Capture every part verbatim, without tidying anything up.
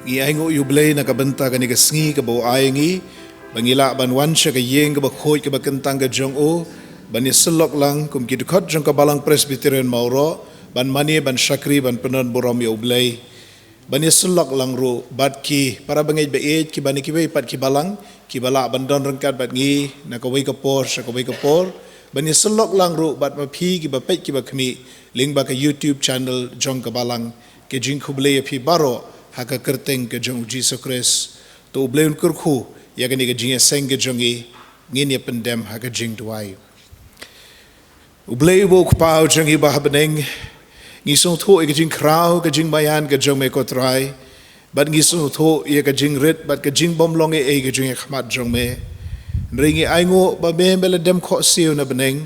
Ngi ainguh ïa U Blei na ka bynta kane ka sngi kaba u ai ngi, ba ngi lah ban wan sha ka ïing kaba khuid kaba kyntang ka jong u, ban ïasyllok lang kum ki dkhot jong ka Balang Presbyterian Mawroh, ban mane, ban shakri, ban pyndonburom ïa U Blei. Ban ïasyllok lang ruh bad ki para bangeit ba ïeit kiba na kiwei pat ki balang, kiba lah ban don ryngkat bad ngi na kawei ka por sha kawei ka por. Ban ïasyllok lang ruh bad ma phi kiba peit kiba khmih lyngba ka YouTube channel jong ka balang. Ka jingkhublei ïa phi baroh ha ka kyrteng ka jong U Jisu Khrist. To U Blei un kyrkhu ïa kane ka jingïaseng ka jong ngi. Ngin ïa pyndem ha ka jingduwai. U Blei uba u Kpa u jong ngi ba ha bneng, ngi sngewthuh ïa ka jingkhraw ka jingmaïan ka jong me ko Trai, bad ngi sngewthuh ïa ka jingrit bad ka jingbymlong ei ei ka jong ngi ha khmat jong me. Hynrei ngi ainguh ba me, me la dem khohsiew na bneng,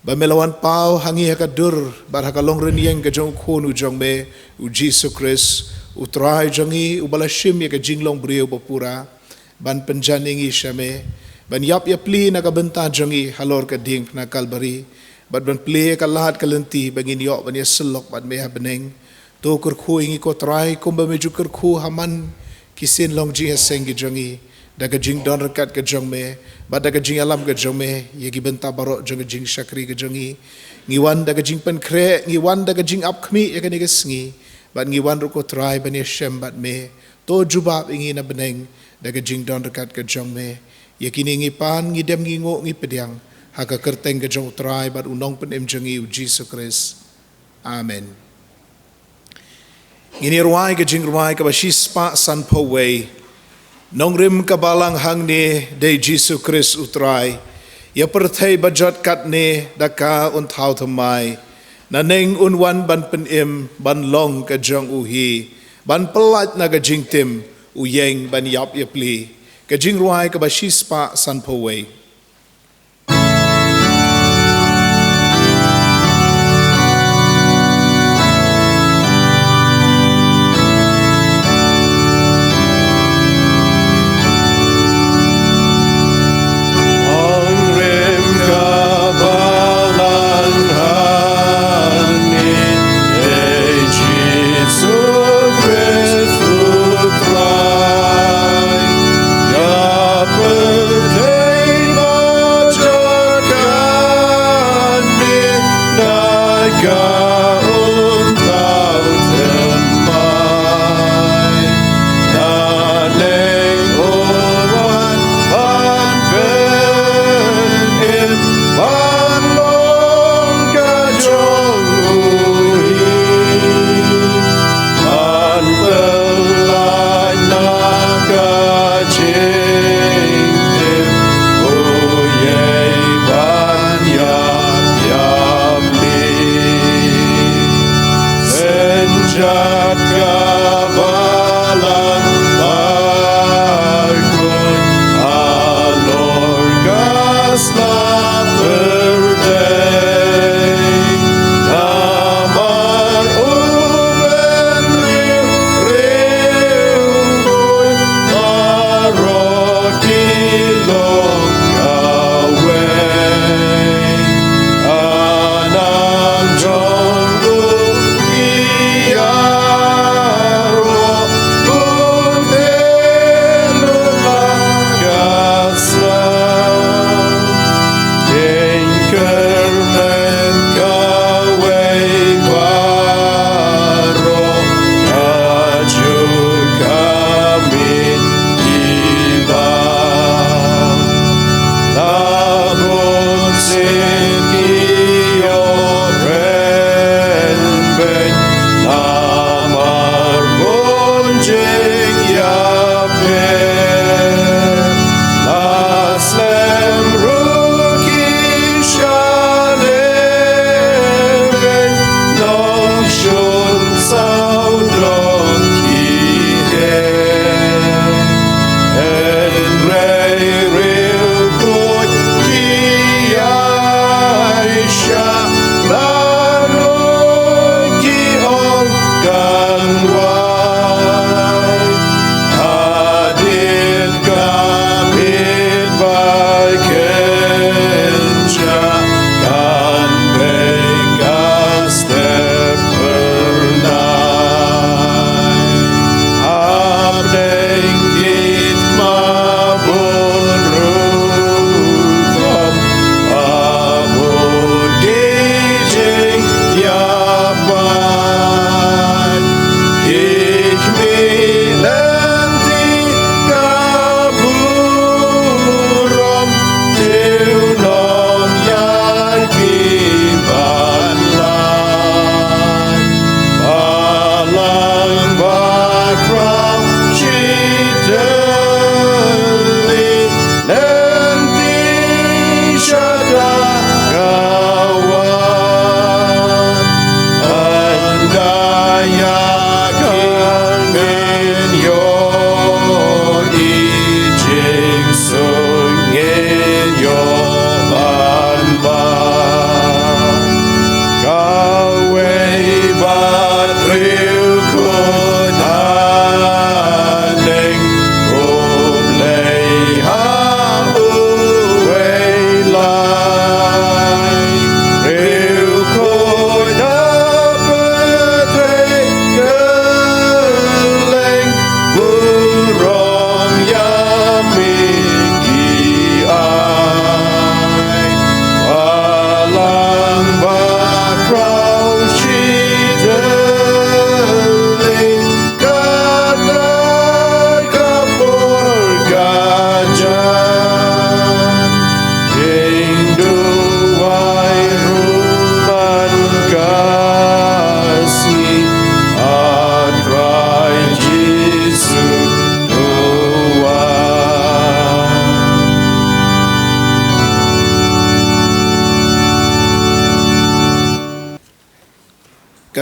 ba me la wan paw ha ngi ha ka dur bad ha ka longrynïeng ka jong u Khun u jong me, U Jisu Khrist, U Trai jong ngi, uba la shim ïa ka jinglong briew ba pura, ban pynjan ïa ngi sha me, ban ïap ïapli na ka bynta jong ngi halor ka diengphna Kalbari, bad ban plie ka lad ka lynti ba ngin ïoh ban ïasyllok bad me ha bneng. To kyrkhu ïa ngi ko Trai kumba me ju kyrkhu ha man ki sien long jingïaseng ki jong ngi, da ka jingdon ryngkat ka jong me, bad da ka jingïalam ka jong me ïa ki bynta baroh jong ka jingshakri ka jong ngi. Ngi wan da ka jingpynkhreh, ngi wan da ka jingap khmih ïa kane ka sngi, bad ngi wan ruh ko Trai ban ïashem bad me. To jubab ïa ngi na bneng da ka jingdon ryngkat ka jong me. Ïa kine ngi pan, ngi dem, ngi nguh, ngi pdiang ha ka kyrteng ka jong U Trai bad U Nongpynim jong ngi U Jisu Khrist. Amen. Ngin ïa rwai ka jingrwai kaba shispah sanphew wei. Nongrim ka balang hangne dei Jisu Khrist U Trai. Ïa pyrthei ba jot katne da ka un thaw thymmai. Naneng un wan ban pynim, ban long ka jong u hi, ban pyllait na ka jingtim, u ïeng ban ïap ïapli. Ka jingrwai kaba shispah sanphew wei.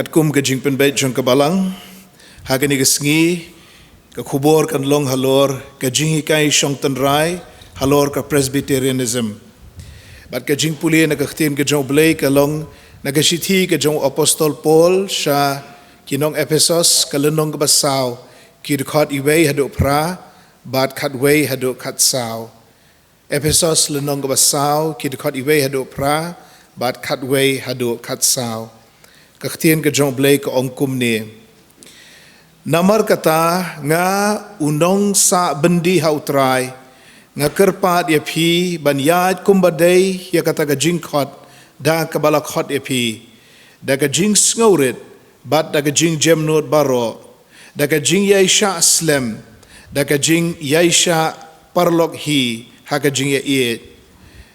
Katkum ka jingpynbeit jong ka Balang, ha kane ka sngi, ka khubor kan long halor ka jinghikai shong tynrai halor ka Presbyterianism. Bad ka jingpule na ka ktien ka jong U Blei ka long na ka shithi ka jong u Apostol Paul sha ki nong Ephesos, ka lynnong kaba saw, ki dkhot iwei haduh phra bad khatwei haduh khatsaw. Ephesos lynnong kaba saw, ki dkhot iwei haduh phra bad khatwei haduh khatsaw. Ka ktien ka jong U Blei ka ong kumne: Namar kata nga, u nongsah byndi ha U Trai, nga kyrpad ïa phi ban ïaid kumba dei ïa kata ka jingkhot da kaba la khot ïa phi, da ka jingsngewrit bad da ka jingjemnud baroh, da ka jingïaishah slem, da ka jingïaishah paralok hi ha ka jingïaieit,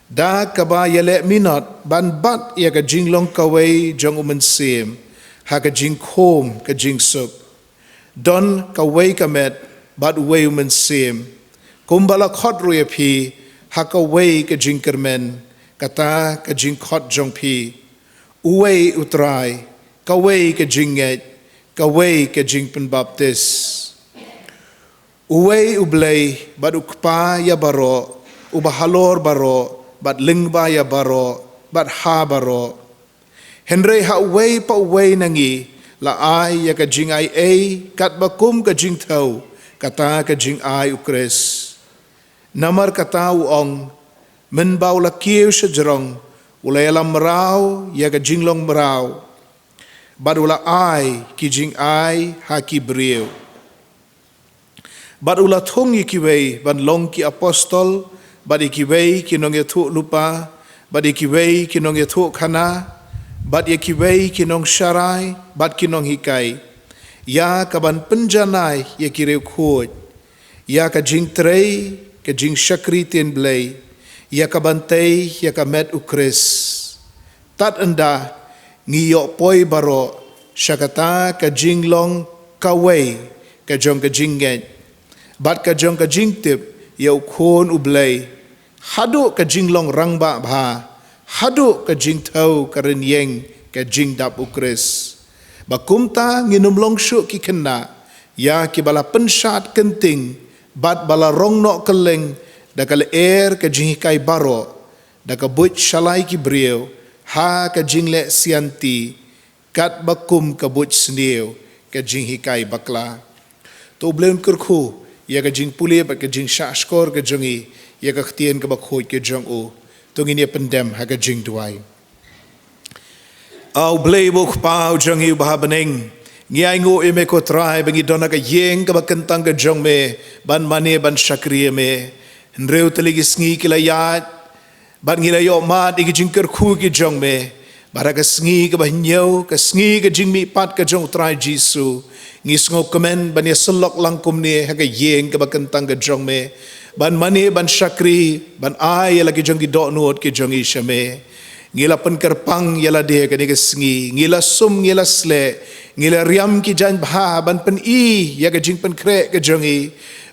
da kaba ïaleh minot ban bat ïa ka jinglong kawei jong U Mynsiem ha ka jingkhum ka jingsuk. Don kawei ka met bad uwei U Mynsiem, kumba la khot ruh ïa phi ha kawei ka jingkyrmen, kata ka jingkhot jong phi. Uwei U Trai, kawei ka jingngeit, kawei ka jingpynbaptis. Uwei U Blei bad U Kpa ïa baroh, uba halor baroh bad lyngba ïa baroh bad ha baroh. Hynrei ha uwei pa uwei na ngi la ai ïa ka jingai ei katba kum ka jingthew, kata ka jingai U Khrist. Namar kata u ong, mynba u la kiew shajrong, u la ïalam mraw ïa ka jinglong mraw, bad u la ai ki jingai ha ki briew. Bad u la thung ïa kiwei ban long ki apostol, bad ïa kiwei ki nongïathuhlypa, bad ïa kiwei ki nongïathuhkhana, bad ïa kiwei ki nongsharai bad ki nonghikai, ïa ka ban pynjanai ïa ki riewkhuid, ïa ka jingtrei ka jingshakri tien Blei, ïa ka ban tei ïa ka met U Khrist. Tad ynda ngi ïoh poi baroh sha kata ka jinglong kawei ka jong ka jingngeit bad ka jong ka jingtip ïa U Khun U Blei, haduh ka jinglong rangbah bha, haduh ka jingthew ka rynïeng ka jingdap U Khrist. Ba kumta ngin ym long shuh ki khynnah ïa kiba la pynshad kynting bad ba la rong noh kylleng da ka lyer ka jinghikai baroh, da ka buit shalai ki briew ha ka jingleh sianti, katba kum ka buit sniew ka jinghikai bakla. To U Blei un kyrkhu ïa ka jingpule bad ka jingshahshkor ka jong ngi ïa ka ktien kaba khuid ka jong u. To ngin ïa pyndem ha ka jingduwai. A U Blei ba U Kpa u jong ngi uba ha bneng, ngi ainguh ïa me ko Trai ba ngi don ha ka ïing kaba kyntang ka jong me ban mane ban shakri ïa me. Hynriew tylli ki sngi ki la ïaid bad ngi la ïoh mad ïa ki jingkyrkhu ki jong me. Bad ha ka sngi kaba hynñiew, ka sngi ka jingmihpat ka jong U Trai Jisu, ngi sngewkmen ban ïasyllok lang kumne ha ka ïing kaba kyntang ka jong me, ban mane ban shakri, ban ai ïa la ki jong ki dohnud ki jong ngi sha me. Ngi la pynkyrpang ïa lade kane ka sngi, ngi la sum, ngi la sleh, ngi la riam ki jaiñ bha ban pyni ïa ka jingpynkhreh ka jong ngi.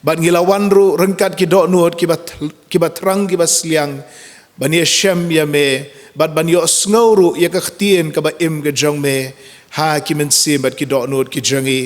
Bad ngi la wan ruh ryngkat ki dohnud kiba th-, kiba thrang kiba sliang, ban ïashem ïa me bad ban ïohsngew ruh ïa ka ktien kaba im ka jong me ha ki mynsiem bad ki dohnud ki jong ngi.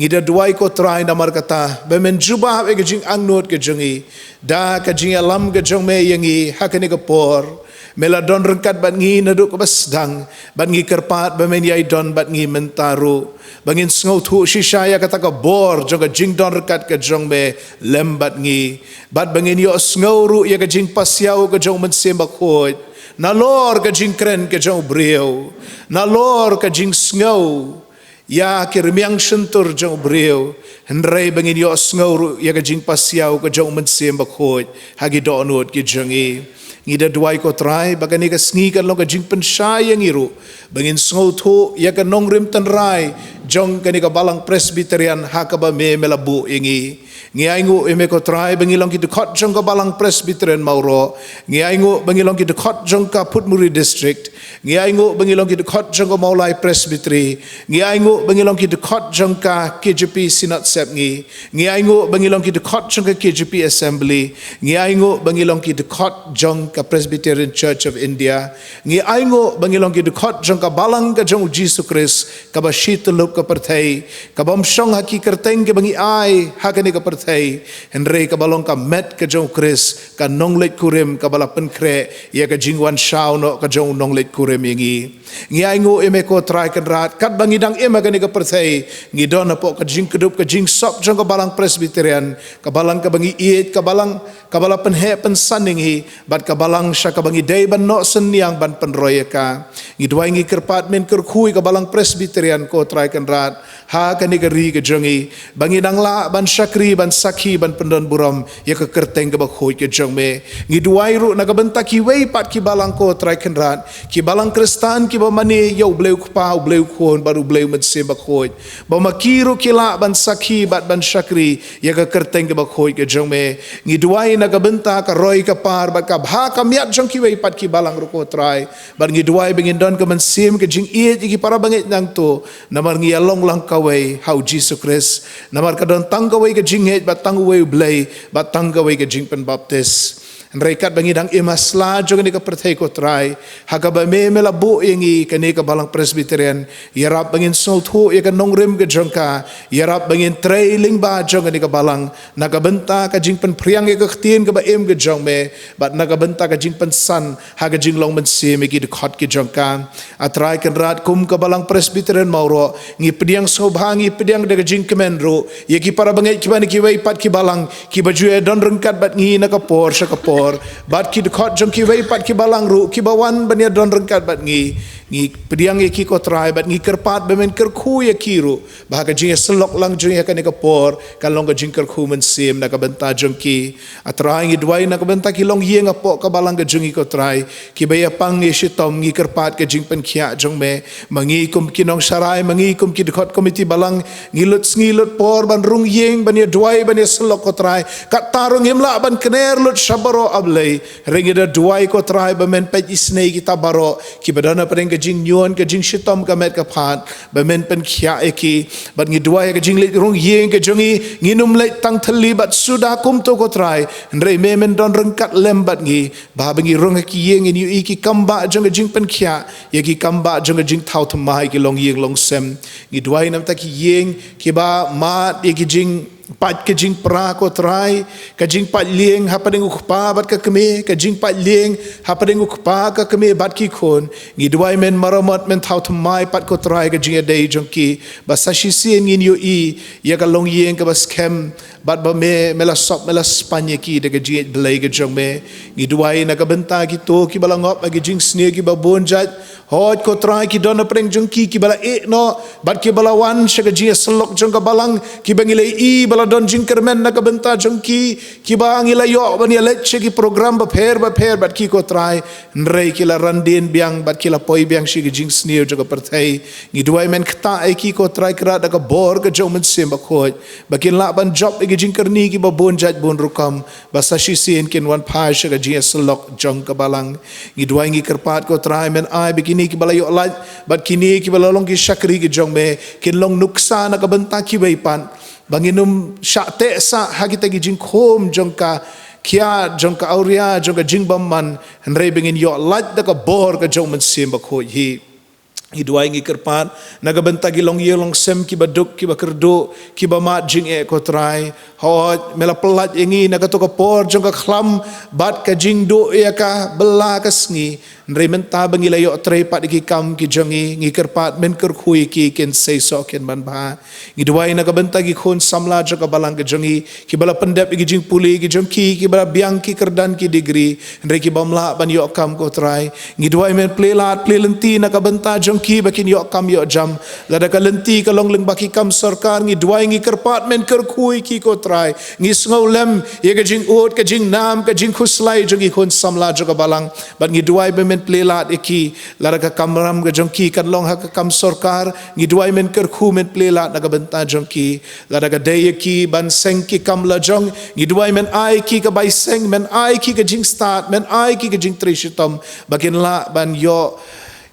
Ngi da duwai ko Trai namar kata ba men jubab ïa ka jingangnud ka jong ngi da ka jingïalam ka jong me ïa ngi ha kane ka por. Me la don ryngkat bad ngi naduh kaba sdang, bad ngi kyrpad ba men ïai don bad ngi mynta ruh, ba ngin sngewthuh shisha ïa kata ka bor jong ka jingdon ryngkat ka jong me lem bad ngi, bad ba ngin ïohsngew ruh ïa ka jingpasiaw ka jong U Mynsiem Bakhuid, nalor ka jingkren ka jong u briew, nalor ka jingsngew ïa ki rmiang shyntur jong u briew, hynrei ba ngin ïohsngew ruh ïa ka jingpasiaw ka jong U Mynsiem Bakhuid ha ki dohnud ki jong ngi. Ngi da duwai ko Trai ba kane ka sngi kan long ka jingpynshai ïa ngi ruh, ba ngin sngewthuh ïa ka nongrim tynrai jong kane ka Balang Presbyterian ha kaba me, me la buh ïa ngi. Ngi ainguh ïa me ko Trai ba ngi long ki dkhot jong ka Balang Presbyterian Mawroh. Ngi ainguh ba ngi long ki dkhot jong ka Putmuri District. Ngi ainguh ba ngi long ki dkhot jong ka Mawlai Presbytery. Ngi ainguh ba ngi long ki dkhot jong ka K J P Synod Sepngi. Ngi ainguh ba ngi long ki dkhot jong ka K J P Assembly. Ngi ainguh ba ngi long ki dkhot jong ka Presbyterian Church of India. Ngi ainguh ba ngi long ki dkhot jong ka Balang ka jong u Jisu Khrist kaba shityllup ka pyrthei, kabym shong ha ki kyrteng kiba ngi ai ha kane ka pyrthei, hynrei kaba long ka met ka jong u Khrist, ka nongleit kurim kaba la pynkhreh ïa ka jingwan shaw noh ka jong u nongleit kurim ïa ngi. Ngi ainguh ïa me ko Trai Kynrad, katba ngi dang im ha kane ka pyrthei, ngi don hapoh ka jingkdup ka jingsop jong ka Balang Presbyterian, ka Balang kaba ngi ïeit, ka Balang kaba la pynheh pynsan ïa ngi, bad ka Balang sha kaba ngi dei ban noh synñiang ban pynroi ïa ka. Ngi duwai, ngi kyrpad, men kyrkhu ïa ka Balang Presbyterian ko Trai Kynrad ha kane ka ri ka jong ngi, ba ngin nang lah ban shakri, ban sakhi, ban pyndonburom ïa ka kyrteng kaba khuid ka jong me. Ngi duwai ruh na ka bynta kiwei pat ki balang ko Trai Kynrad, ki balang Khristan kiba mane ïa u Blei u Kpa, u Blei u Khun bad u Blei u Mynsiem Bakhuid, ba ma ki ruh ki lah ban sakhi bad ban shakri ïa ka kyrteng kaba khuid ka jong me. Ngi duwai na ka bynta ka roi ka par bad ka bha ka miat jong kiwei pat ki balang ruh ko Trai, bad ngi duwai ba ngin don ka mynsiem ka jingïeit ïa ki para bangeit nangto, namar ngi ïalong lang kawei ha u Jisu Khrist, namar ka don tang kawei ka jingngeit bad tang uwei u Blei bad tang kawei ka jingpynbaptis. Hynrei katba ngi dang im ha sla jong kane ka pyrthei ko Trai, ha kaba me, me la buh ïa ngi kane ka Balang Presbyterian, ïarap ba ngin sngewthuh ïa ka nongrim ka jong ka, ïarap ba ngin trei lyngba jong kane ka balang na ka bynta ka jingpynphriang ïa ka ktien kaba im ka jong me, bad na ka bynta ka jingpynsan ha ka jinglong mynsiem ïa ki dkhot ki jong ka. A Trai Kynrad, kum ka Balang Presbyterian Mawroh, ngi pdiang sngewbha, ngi pdiang da ka jingkmen ruh ïa ki para bangeit kiba na kiwei pat ki balang kiba ju ïadon ryngkat bad ngi na ka por sha ka por, bad ki dkhot jong kiwei pat ki balang ruh kiba wan ban ïadon ryngkat bad ngi. Ngi pdiang ïa ki ko Trai bad ngi kyrpad ba men kyrkhu ïa ki ruh, ba ha ka jingïasyllok lang jong ngi ha kane ka por kan long ka jingkyrkhu mynsiem na ka bynta jong ki. A Trai, ngi duwai na ka bynta ki longïing hapoh ka balang ka jong ngi ko Trai, kiba ïapang ïashitom, ngi kyrpad ka jingpynkhiah jong me. Ma ngi kum ki nongsharai, ma ngi kum ki dkhot komiti balang, ngi lut sngi lut por ban rung ïing, ban ïaduwai, ban ïasyllok ko Trai. Kata ruh ngim lah ban kner lut sha baroh, A Blei. Hynrei ngi da duwai ko Trai ba men peit isynei kita baroh kiba don hapdeng ka jingñion, ka jingshitom, ka met ka phad, ba men pynkhiah ïa ki. Bad ngi duwai ha ka jingleit rung ïing ka jong ngi, ngin ym leit tang thylli bad suda kumto ko Trai, hynrei me men don ryngkat lem bad ngi, ba haba ngi rung ha ki ïing ngin ïohi ki kambah jong ka jingpynkhiah, ïa ki kambah jong ka jingthaw thymmai ïa ki longïing longsem. Ngi duwai namar ki ïing kiba mad ïa ki jing pait ka jingpra ko Trai, ka jingpait lieng hapdeng u kpa bad ka kmie, ka jingpait lieng hapdeng u kpa, ka kmie bad ki khun. Ngi duwai men maramot, men thaw thymmai pat ko Trai ka jingïadei jong ki, ba sa shisien ngin ïohi ïa ka longïing kaba skhem, bad ba me, me la sop, me la spah ïa ki da ka jingïeit Blei ka jong me. Ngi duwai na ka bynta kito kiba la ngop ha ki jingsniew kiba bun jait, hooid ko Trai, ki don hapdeng jong ki kiba la ïeh noh bad kiba la wan sha ka jingïasyllok jong ka balang, kiba ngi la ïohi ba la don jingkyrmen na ka bynta jong ki, kiba ngi la ïoh ban ïaleit sha ki program bapher bapher bad ki ko Trai, hynrei ki la randien biang bad ki la poi biang sha ki jingsniew jong ka pyrthei. Ngi duwai men ktah ïa ki ko Trai Kynrad da ka bor ka jong u Mynsiem Bakhuid, ba kin lah ban jop ïa ki jingkyrni kiba bun jait bun rukom, ba sa shisien kin wan phai sha ka jingïasyllok jong ka balang. Ngi duwai, ngi kyrpad ko Trai, men ai ba kine kiba la ïoh lait bad kine kiba la long ki shakri ki jong me kin long nuksa na ka bynta kiwei pat, ba ngin ym shah teh sah ha kita ki jingkhum jong ka kiad, jong ka awria, jong ka jingbymman, hynrei ba ngin ïoh lait da ka bor ka jong u Mynsiem Bakhuid hi. Ngi duwai, ngi kyrpad na ka bynta ki longïing longsem kiba duk, kiba kyrduh, kiba mad jingeh ko Trai. Hooid, me la pyllait ïa ngi na kato ka por jong ka khlam bad ka jingduh ïa ka bylla ka sngi. Hynrei mynta ba ngi la ïoh trei pat ïa ki kam ki jong ngi, ngi kyrpad men kyrkhu ïa ki, kin seisoh, kin manbha. Ngi duwai na ka bynta ki khun samla jong ka balang ka jong ngi, kiba la pyndep ïa ki jingpule ki jong ki, kiba la biang ki kyrdan ki degree, hynrei kibym lah ban ïoh kam ko Trai. Ngi duwai men plie lad plie lynti na ka bynta jong ki ba kin ïoh kam ïoh jam. Lada ka lynti ka long lyngba ki kam sorkar, ngi duwai, ngi kyrpad men kyrkhu ïa ki ko Trai. Ngi sngewlem ïa ka jingud, ka jingnam, ka jingkhuslai jong ki khun samla jong ka balang. Bad ngi duwai ba plie lad ïa ki, lada ka kamram ka jong ki kan long ha ka kam sorkar, ngi duwai men kyrkhu men plie lad na ka bynta jong ki, lada ka dei ïa ki ban seng ki kam la jong, ngi duwai men ai ki ka bai seng, men ai ki ka jingstad, men ai ki ka jingtrei shitom, ba kin lah ban ïoh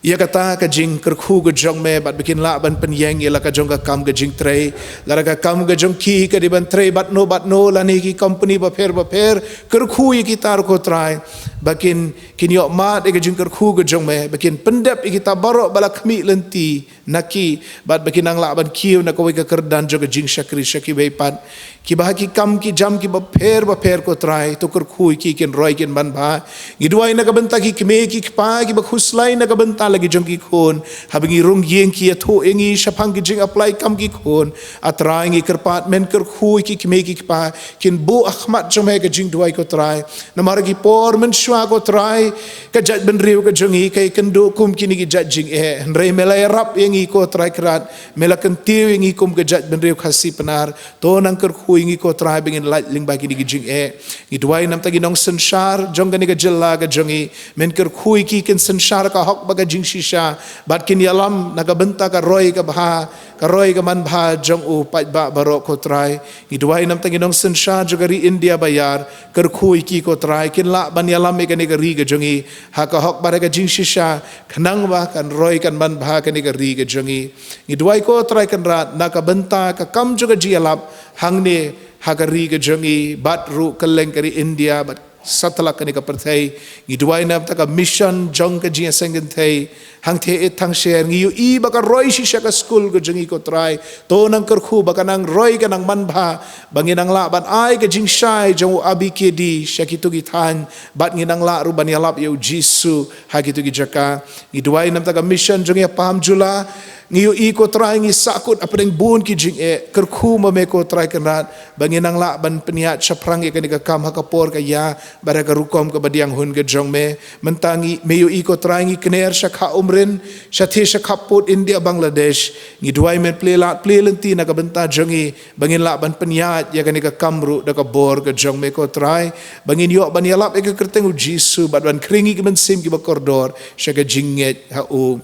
ïa kata ka jingkyrkhu ka jong me, bad ba kin lah ban pynïeng ïa la ka jong ka kam ka jingtrei. Lada ka kam ka jong ki ka dei ban trei bad no bad no lane ki company bapher bapher, kyrkhu ïa kita ruh ko Trai, ba kin, kin ïoh mad ïa ka jingkyrkhu ka jong me, ba kin pyndep ïa kita baroh ba la khmih lynti na ki, bad ba kin nang lah ban kiew na kawei ka kyrdan jong ka jingshakri sha kiwei pat. Kiba ha ki kam ki jam kiba pher bapher ko Trai, to kyrkhu ïa ki kin roi kin manbha. Ngi duwai na ka bynta ki kmie ki kpa kiba khuslai na ka bynta la ki jong ki khun, haba ngi rung ïing ki ïathuh ïa ngi shaphang ki jing apply kam ki khun. A Trai ngi kyrpad men kyrkhu ïa ki kmie ki kpa, kin buh ha khmat jong me ka jingduwai ko Trai. Namar ki por mynshuwa ko Trai, ka jaitbynriew ka jong ngi ka ïakynduh kum kine ki jait jingeh, hynrei me la ïarap ïa ngi ko Trai Kynrad, me la kyntiew ïa ngi kum ka jaitbynriew Khasi Pnar. To nang kyrkhu ïa ngi ko Trai ba ngin lait lyngba kine ki jingeh. Ngi duwai namta ki nongsynshar jong kane ka jylla ka jong ngi, men kyrkhu ïa ki kin synshar ka hok bad ka jingshisha, bad kin ïalam na ka bynta ka roi ka bha, ka roi ka manbha jong u paidbah baroh ko Trai. Ngi duwai namta ki nongsynshar jong ka ri India baïar, kyrkhu ïa ki ko Trai, kin lah ban ïalam ïa kane ka ri ka jong ngi ha ka hok bad ha ka jingshisha, khnang ba kan roi kan manbha kane ka ri ka jong ngi. Ngi duwai ko Trai Kynrad na ka bynta ka kam jong ka jingïalap hangne ha ka ri ka jong ngi, bad ruh kylleng ka ri India, bad satlak kane ka pyrthei. Ngi duwai namta ka mission jong ka jingïaseng kynthei hangthie ïeit thangsher, ngi ïohi ba ka roi shisha ka skul ka jong ngi ko Trai. To nang kyrkhu ba ka nang roi ka nang manbha, ba ngin nang lah ban ai ka jingshai jong u A B K D sha kito ki thaiñ, bad ngin nang lah ruh ban ïalap ïa u Jisu ha kito ki jaka. Ngi duwai namta ka mission jong ngi ha Palm July, ngi ïohi ko Trai ngi sahkut hapdeng bun ki jingeh, kyrkhu ma me ko Trai Kynrad, ba ngin nang lah ban pynïaid shaphrang ïa kane ka kam ha ka por ka ïa, bad ha ka rukom kaba pdiang hun ka jong me. Mynta ngi, me ïohi ko Trai ngi kner sha kha Umryn, shathie sha khappud India Bangladesh. Ngi duwai men plie lad plie lynti na ka bynta jong ngi, ba ngin lah ban pynïaid ïa kane ka kam ruh da ka bor ka jong me ko Trai, ba ngin ïoh ban ïalap ïa ka kyrteng u Jisu, bad ban khring ïa ki mynsiem kiba kordor sha ka jingngeit ha u.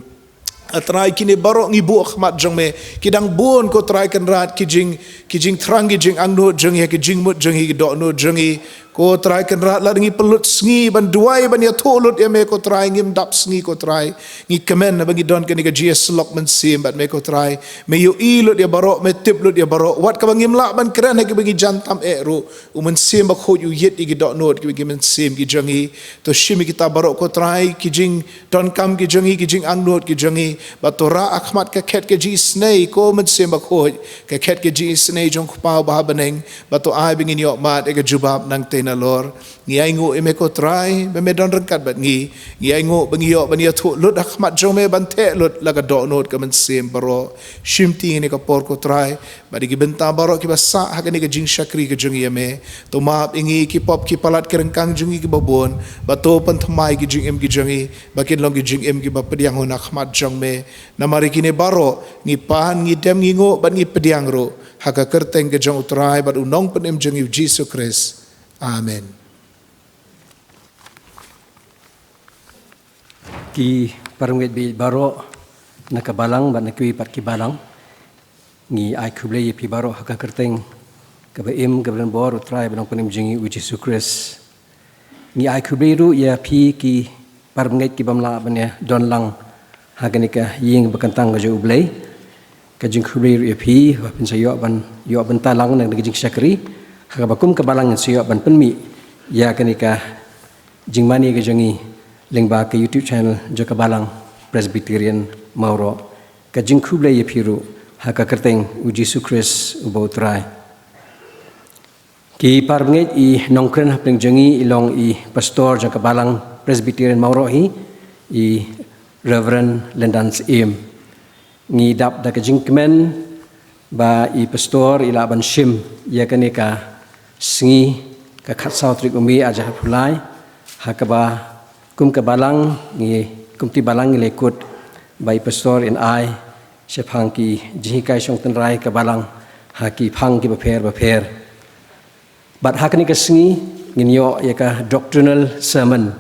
A Trai kine baroh ngi buh ha khmat jong me, ki dang bun ko Trai Kynrad, ki jing, ki jingthrang ki jingangnud jong ngi, ki jingmut jong ngi, ki dohnud jong ngi. Ko Trai Kynrad, lada ngi pynlut sngi ban duwai ban ïathuh lut ïa me ko Trai, ngim dap sngi ko Trai. Ngi kmen ba ngi don kane ka jingïasyllok mynsiem bad me ko Trai. Me ïohi lut ïa baroh, me tip lut ïa baroh. Wat kaba ngim lah ban kren ha kiba ngi jan tam eh ruh, u Mynsiem Bakhuid u ïit ïa ki dohnud kiba ki mynsiem ki jong ngi. To shim ïa kita baroh ko Trai, ki jing donkam ki jong ngi, ki jingangnud ki jong ngi, bad to rah ha khmat ka khet ka jingisynei ko Mynsiem Bakhuid, ka khet ka jingisynei jong u Kpa uba ha bneng, bad to ai ba ngin ïoh mad ïa ka jubab nangtei nalor. Ngi ainguh ïa me ko Trai ba me don ryngkat bad ngi. Ngi ainguh ba ngi ïoh ban ïathuh lut ha khmat jong me, ban theh lut la ka dohnud ka mynsiem baroh. Shim ti ngi ha kane ka por ko Trai, bad ïa ki bynta baroh kiba sah ha kane ka jingshakri ka jong ngi ïa me. To map ïa ngi ki pop ki palat ki ryngkang jong ngi kiba bun, bad to pynthymmai ki jingim ki jong ngi, ba kin long ki jingim kiba pdiang hun ha khmat jong me. Namar ïa kine baroh ngi pan, ngi dem, ngi nguh bad ngi pdiang ruh ha ka kyrteng ka jong u Trai bad u Nongpynim jong ngi u Jisu Khrist. Amen. Ki parangeit baieit baroh na ka balang bad na kiwei pat ki balang, ngi ai khublei ïa phi baroh ha ka kyrteng kaba im, kaba donbor u Trai bad Nongpynim jong ngi u Jisu Khrist. Ngi ai khublei ruh ïa phi ki parabangeit ki bym lah ban ïa don lang ha kane ka ïing ba kyntang ka jong U Blei. Ka jingkhublei ruh ïa phi ba phin sa ïoh ban, ïoh bynta lang na kane ka jingshakri, ha kaba kum ka balang ngin sa ïoh ban pynmih ïa kane ka jingmane ka jong ngi lyngba ka YouTube channel jong ka Balang Presbyterian Mawroh. Ka jingkhublei ïa phi ruh ha ka kyrteng u Jisu Khrist uba u Trai. Ki parabangeit, i nongkren hapdeng jong ngi i long i pastor jong ka Balang Presbyterian Mawroh hi, i Reverend Lyndan Syiem. Ngi dap da ka jingkmen ba i pastor i lah ban shim ïa kane ka sngi, ka khatsaw tarik u May arhajar arphew lai, ha kaba kum ka balang ngi, kum kti balang ngi la kut ba i pastor in ai shaphang ki jinghikai shongtynrai ka balang ha ki phang kiba pher bapher. Bad ha kane ka sngi ngin ïoh ïa ka doctrinal sermon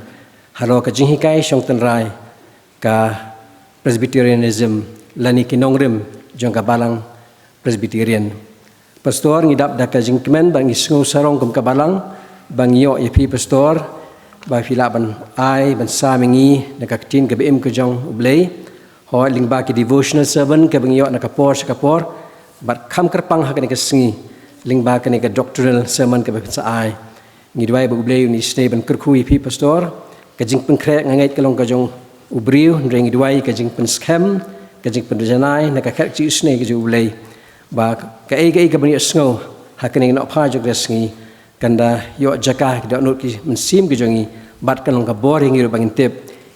halor ka jinghikai shong tynrai ka Presbyterianism lane ki nongrim jong ka Balang Presbyterian. Pastor, ngi dap da ka jingkmen ba ngi sngew sarong kum ka Balang ba ngi ïoh ïa phi Pastor ba phi lah ban ai ban sam ïa ngi na ka ktien kaba im ka jong U Blei. Hooid, lyngba ki devotional sermon kaba ngi ïoh na ka por sha ka por, bad kham kyrpang ha kane ka sngi lyngba kane ka doctrinal sermon kaba phin sa ai. Ngi duwai ba U Blei un isynei ban kyrkhu ïa phi Pastor. Ka jingpynkhreh nga ngeit ka long ka jong u briew, hynrei ngi duwai ka jingpynskhem, ka jingpynjanai na ka khet ka jingisynei ka jong U Blei, ba kaei kaei kaba ngi ïohsngew ha kane ka nohphai jong ka sngi kan da ïoh jaka ha ki dohnud ki mynsiem ki jong ngi, bad kan long ka bor ïa ngi ruh ba ngin tip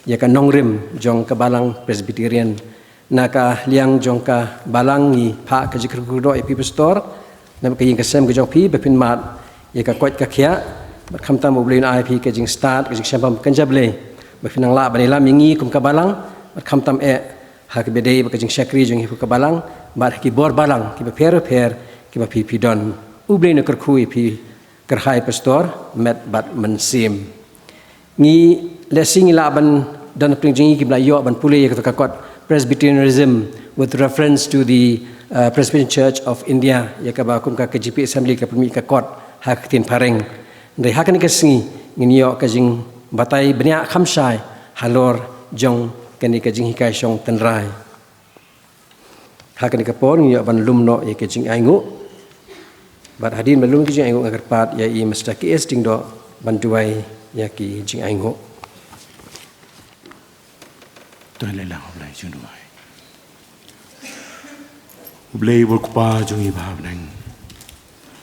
ïa ka nongrim jong ka Balang Presbyterian. Na ka liang jong ka Balang ngi phah ka jingkyrkhu doh ïa phi Pastor, na ka ïing ka sem ka jong phi ba phin mad ïa ka koit ka khiah, bad khamtam U Blei un ai phi ka jingstad, ka jingsngewbha kynja Blei ba phin nang lah ban ïalam ïa ngi kum ka Balang, bad khamtam eh ha kaba dei bad ka jingshakri jong ngi kum ka Balang, bad ha ki bor Balang kiba pher pher kiba phi phi don. U Blei un kyrkhu ïa phi, kyrhai Pastor, met bad mynsiem. Ngi lehse ngi lah ban don pdeng jong ngi kiba la ïoh ban pule ïa kata ka kot Presbyterianism with reference to the uh, Presbyterian Church of India, ïa kaba kum ka K J P Assembly ka pynmih ka kot ha ka ktien phareng. Hynrei ha kane ka sngi ngin ïoh ka jingbatai bniah kham shai halor jong kane ka jinghikai shong tynrai. Ha kane ka por ngi ïoh ban lum noh ïa ka jingainguh. Bad hadien ba lum ka jingainguh nga kyrpad ïa i Mister K S Diengdoh ban duwai ïa ki jingainguh. To ngin ïa leh lang, U Blei jong ngi. U Blei uba U Kpa jong ngi ba ha bneng,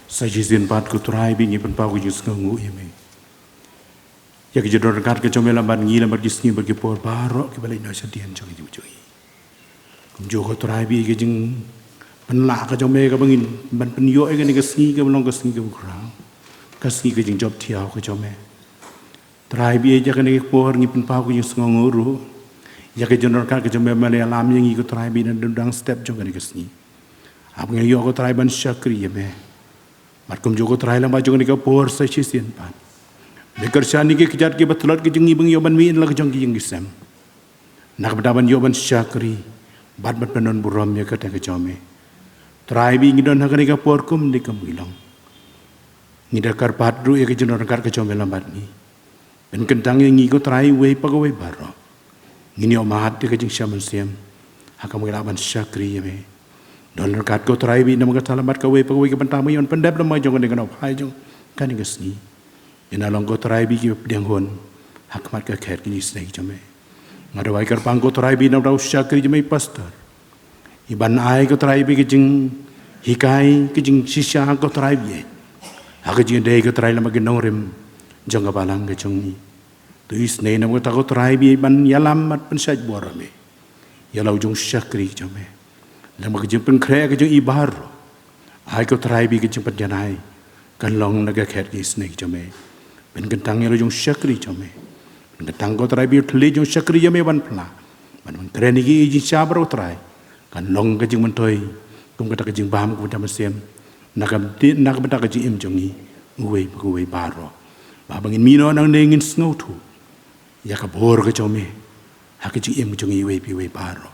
sa shisien pat ko Trai ba ngi pynpaw ka jingsngewnguh ïa me ïa ka jingdon ryngkat ka jong me lem bad ngi lem bad ki sngi bad ki por baroh kiba leit noh shadien jong ngi jong ngi. Kumjuh ko Trai ba ïa ka jingpynlah ka jong me kaba ngin ban pynïoh ïa kane ka sngi kaba long ka sngi kaba khraw, ka sngi ka jingjop thiaw ka jong me. Trai ba ïa kane ka por ngi pynpaw ka jingsngewnguh ruh ïa ka jingdon ryngkat ka jong me ba me la ïalam ïa ngi ko Trai ba na dang step jong kane ka sngi. Haba ngi ïoh ko Trai ban shakri ïa me. Bad kumjuh ko Trai lem bad jong kane ka por sa shisien pat, me kyrshan ïa ki kjat kiba tlot ki jong ngi ba ngi ïoh ban mih na la ka jong ki ïing ki sem na ka bynta ban ïoh ban shakri bad ban pyndon burom ïa ka kyrteng ka jong me. Trai ba ngi don ha kane ka por kum dei kum ngi long, ngi da kyrpad ruh ïa ka jingdon ryngkat ka jong me lem bad ngi. Pynkyntang ïa ngi ko Trai uwei pa kawei baroh. Ngin ïoh mad ïa ka jingshem mynsiem ha kaba ngi lah ban shakri ïa me. Don ryngkat ko Trai ba na ka bynta lem bad kawei pa kawei ka bynta ba ngi ïoh pyndep lem bad jong kane ka nohphai jong kane ka sngi. Ïa na long ko Trai ba ki pdiang hun ha khmat ka khet ka jingisynei jong me. Nga duwai kyrpang ko Trai ba na u shakri jong me Pastor, i ban ai ko Trai ba ka jinghikai ka jingshisha ko Trai ba ha ka jingïadei ko Trai lem bad ki nongrim jong ka Balang ka jong ngi. To isynei na ka bynta ko Trai ba ban ïalam bad pynshait bor me ïa la u jong u shakri jong me. Lem bad ka jingpynkhreh ka jong i baroh, ai ko Trai ba ka jingpynjanai kan long na ka khet ka jingisynei jong me. Pynkyntang ïa la u jong u shakri jong me. Pynkyntang ko Trai ba u thylliej jong u shakri jong me ban phla, ban pynkren ïa ki jingshisha baroh Trai, kan long ka jingmyntoi kum kata ka jingbam kum kata mynsiem na ka bynta, na ka bynta ka jingim jong ngi uwei pa uwei baroh. Ba haba ngin mih noh nangne ngin sngewthuh ïa ka bor ka jong me ha ka jingim ka jong ngi uwei pa uwei baroh.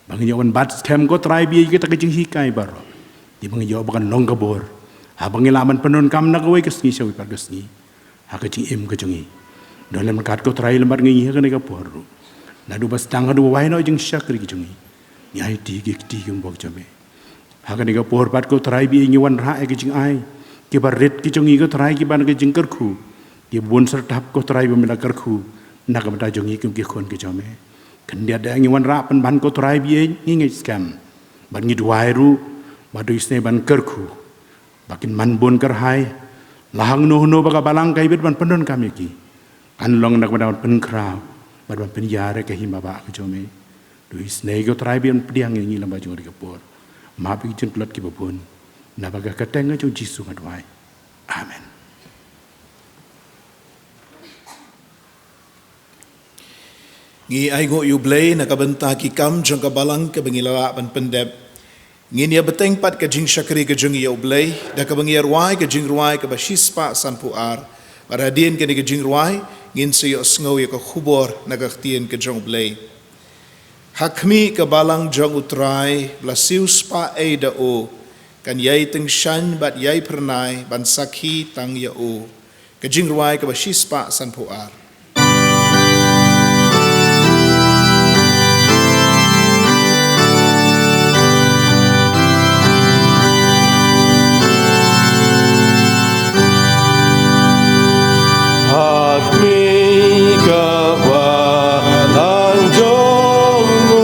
Ba ngin ïoh ban bat skhem ko Trai ba ïa kata ka jinghikai baroh, ïa ba ngin ïoh ba kan long ka bor haba ngi lah ban pyndonkam na kawei ka sngi sha kawei pat ka sngi ha ka jingim ka jong ngi. Don lem ryngkat ko Trai lem bad ngi ha kane ka por ruh, naduh ba sdang haduh ba wai noh jingshakri ka jong ngi, ngi aiti ki kti ki bok jong me. Ha kane ka por pat ko Trai ba ngi wanrah ïa ki jingai kiba rit ki jong ngi ko Trai kiba na ka jingkyrkhu, kiba bun syrtap ko Trai ba me la kyrkhu na ka bynta jong ngi kum ki khun ki jong me. Khyndiat da ngi wanrah pynban ko Trai ba ngi ngeit skhem bad ngi duwai ruh ba to isynei ban kyrkhu ba kin man bun kyrhai la hangno hangno ba ka Balang ka ibit ban pyndonkam ïa ki, kan long na ka bynta ban pynkhraw bad ban pynïar ïa ka hima ba ka jong me. To isynei ko Trai ba pdiang ïa ngi lem bad jong ka por. Map ïa ki jingtlot kiba bun. Na bynta ka kyrteng ka jong u Jisu nga duwai. Amen. Ngi ainguh ïa u Blei na ka bynta ki kam jong ka Balang kaba ngi la lah ban pyndep. Ngin ïa bteng pat ka jingshakri ka jong ngi ïa u Blei da kaba ngi ïa rwai ka jingrwai kaba shispah sanphew ar. Bad hadien kane ka jingrwai Ngin sa ïohsngew ïa ka khubor na ka ktien ka jong U Blei. Ha khmih ka balang jong U Trai, ba la siewspah ei da u, kan ïai tyngshaiñ bad ïai phyrnai ban sakhi tang ïa u. Ka jingrwai kaba shispah sanphew ar. Hak mi ka balang jong U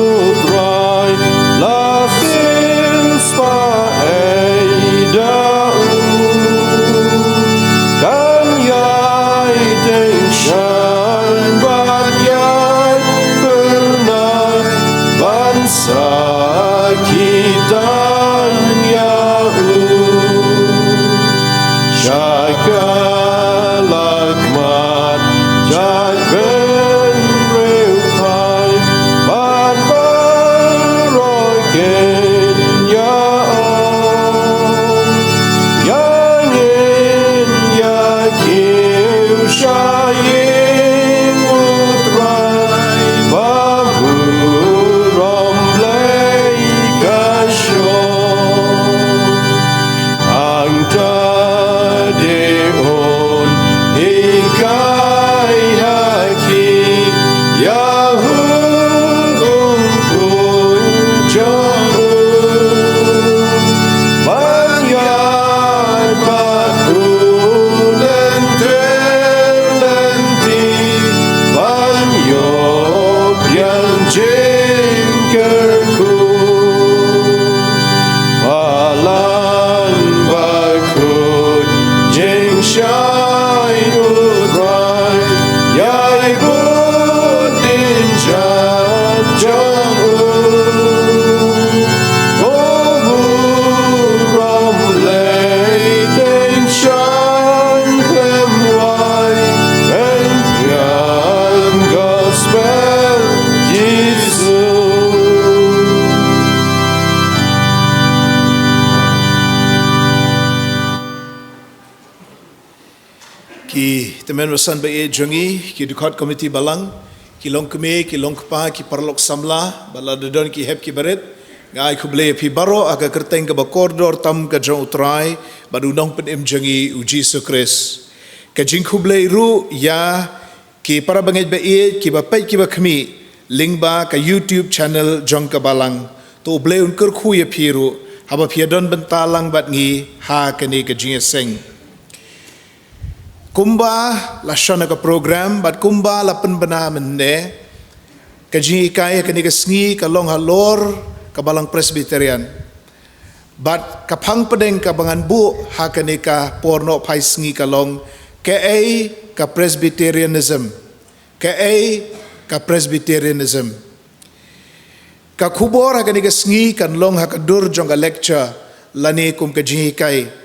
Trai, la siewspah ei da u. Kan ïai tyngshaiñ bad ïai phyrnai ban sakhi tang ïa u. Sha ka la khmat jait bynriew phai, bad baroh kin ïa ong, ïa ngin ïa kiew sha ïing U Trai, ba burom Blei ka shong. Hangta de un hikai ha ki ïa hung kum pun jong u. Ban ïaid bad u lynter lynti, ban ïoh biang jingkyrkhu. Balang bakhuid, jingshai U Trai, ïai bud dien jait jong u. Ko burom Blei tyngshaiñ khlem wai, pynïap gospel Jisu. Ki tymmen basan ba ïeit jong ngi, ki dkhot komiti balang, ki longkmie, ki longkpa, ki paralok samla, bad lada don ki hep ki barit, nga ai khublei ïa phi baroh ha ka kyrteng kaba kordor tam ka jong U Trai bad U Nongpynim jong ngi U Jisu Khrist. Ka jingkhublei ruh ïa ki para bangeit ba ïeit, kiba peit kiba khmih lyngba ka YouTube channel jong ka balang. To U Blei un kyrkhu ïa phi ruh haba phi ïadon bynta lang bad ngi ha kane ka jingïaseng. Kumba la shon ha ka program bad kumba la pynbna mynne, ka jinghikai ha kane ka sngi ka long halor ka Balang Presbyterian. Bad ka phang pdeng kaba ngan buh ha kane ka por nohphai sngi ka long, kaei ka Presbyterianism. Kaei ka Presbyterianism. Ka khubor ha kane ka sngi kan long ha ka dur jong ka lecture lane kum ka jinghikai.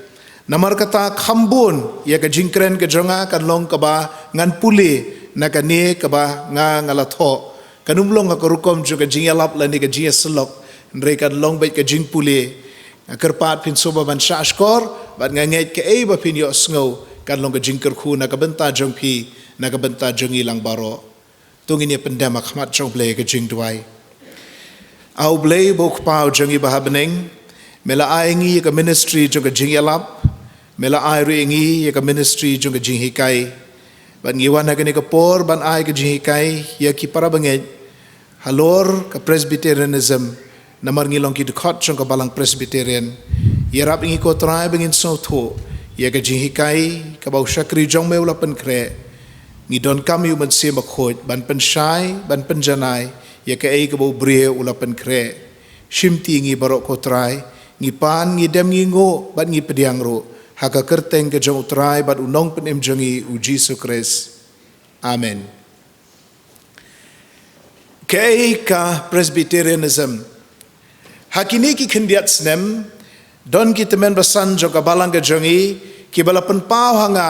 Namar kata kham bun ïa ka jingkren ka jong nga kan long kaba ngan pule na kane kaba nga nga la thoh. Kan ym long ha ka rukom jong ka jingïalap lane ka jingïasyllok, hynrei kan long beit ka jingpule. Nga kyrpad phin sngewbha ban shah shkor, bad nga ngeit kaei ba phin ïohsngew kan long ka jingkyrkhu na ka bynta jong phi, na ka bynta jong ngi lang baroh. To ngin ïa pyndem ha khmat jong U Blei ha ka jingduwai. A U Blei uba U Kpa u jong ngi uba ha bneng, me la ai ïa ngi ïa ka ministry jong ka jingïalap, me la ai ruh ïa ngi ïa ka ministry jong ka jinghikai. Bad ngi wan ha kane ka por ban ai ka jinghikai ïa ki para bangeit halor ka Presbyterianism, namar ngi long ki dkhot jong ka Balang Presbyterian. Ïarap ïa ngi ko Trai ba ngin sngewthuh ïa ka jinghikai kaba u shakri jong me u la pynkhreh. Ngi donkam ïa U Mynsiem Bakhuid ban pynshai, ban pynjanai ïa kaei kaba u briew u la pynkhreh. Shimti ngi baroh ko Trai, ngi pan, ngi dem, ngi nguh bad ngi pdiang ruh ha ka kyrteng ka jong U Trai bad U Nongpynim jong ngi U Jisu Khrist. Amen. Kaei ka Presbyterianism? Ha kine ki khyndiat snem, don ki tymmen basan jong ka balang ka jong ngi kiba la pynpaw ha nga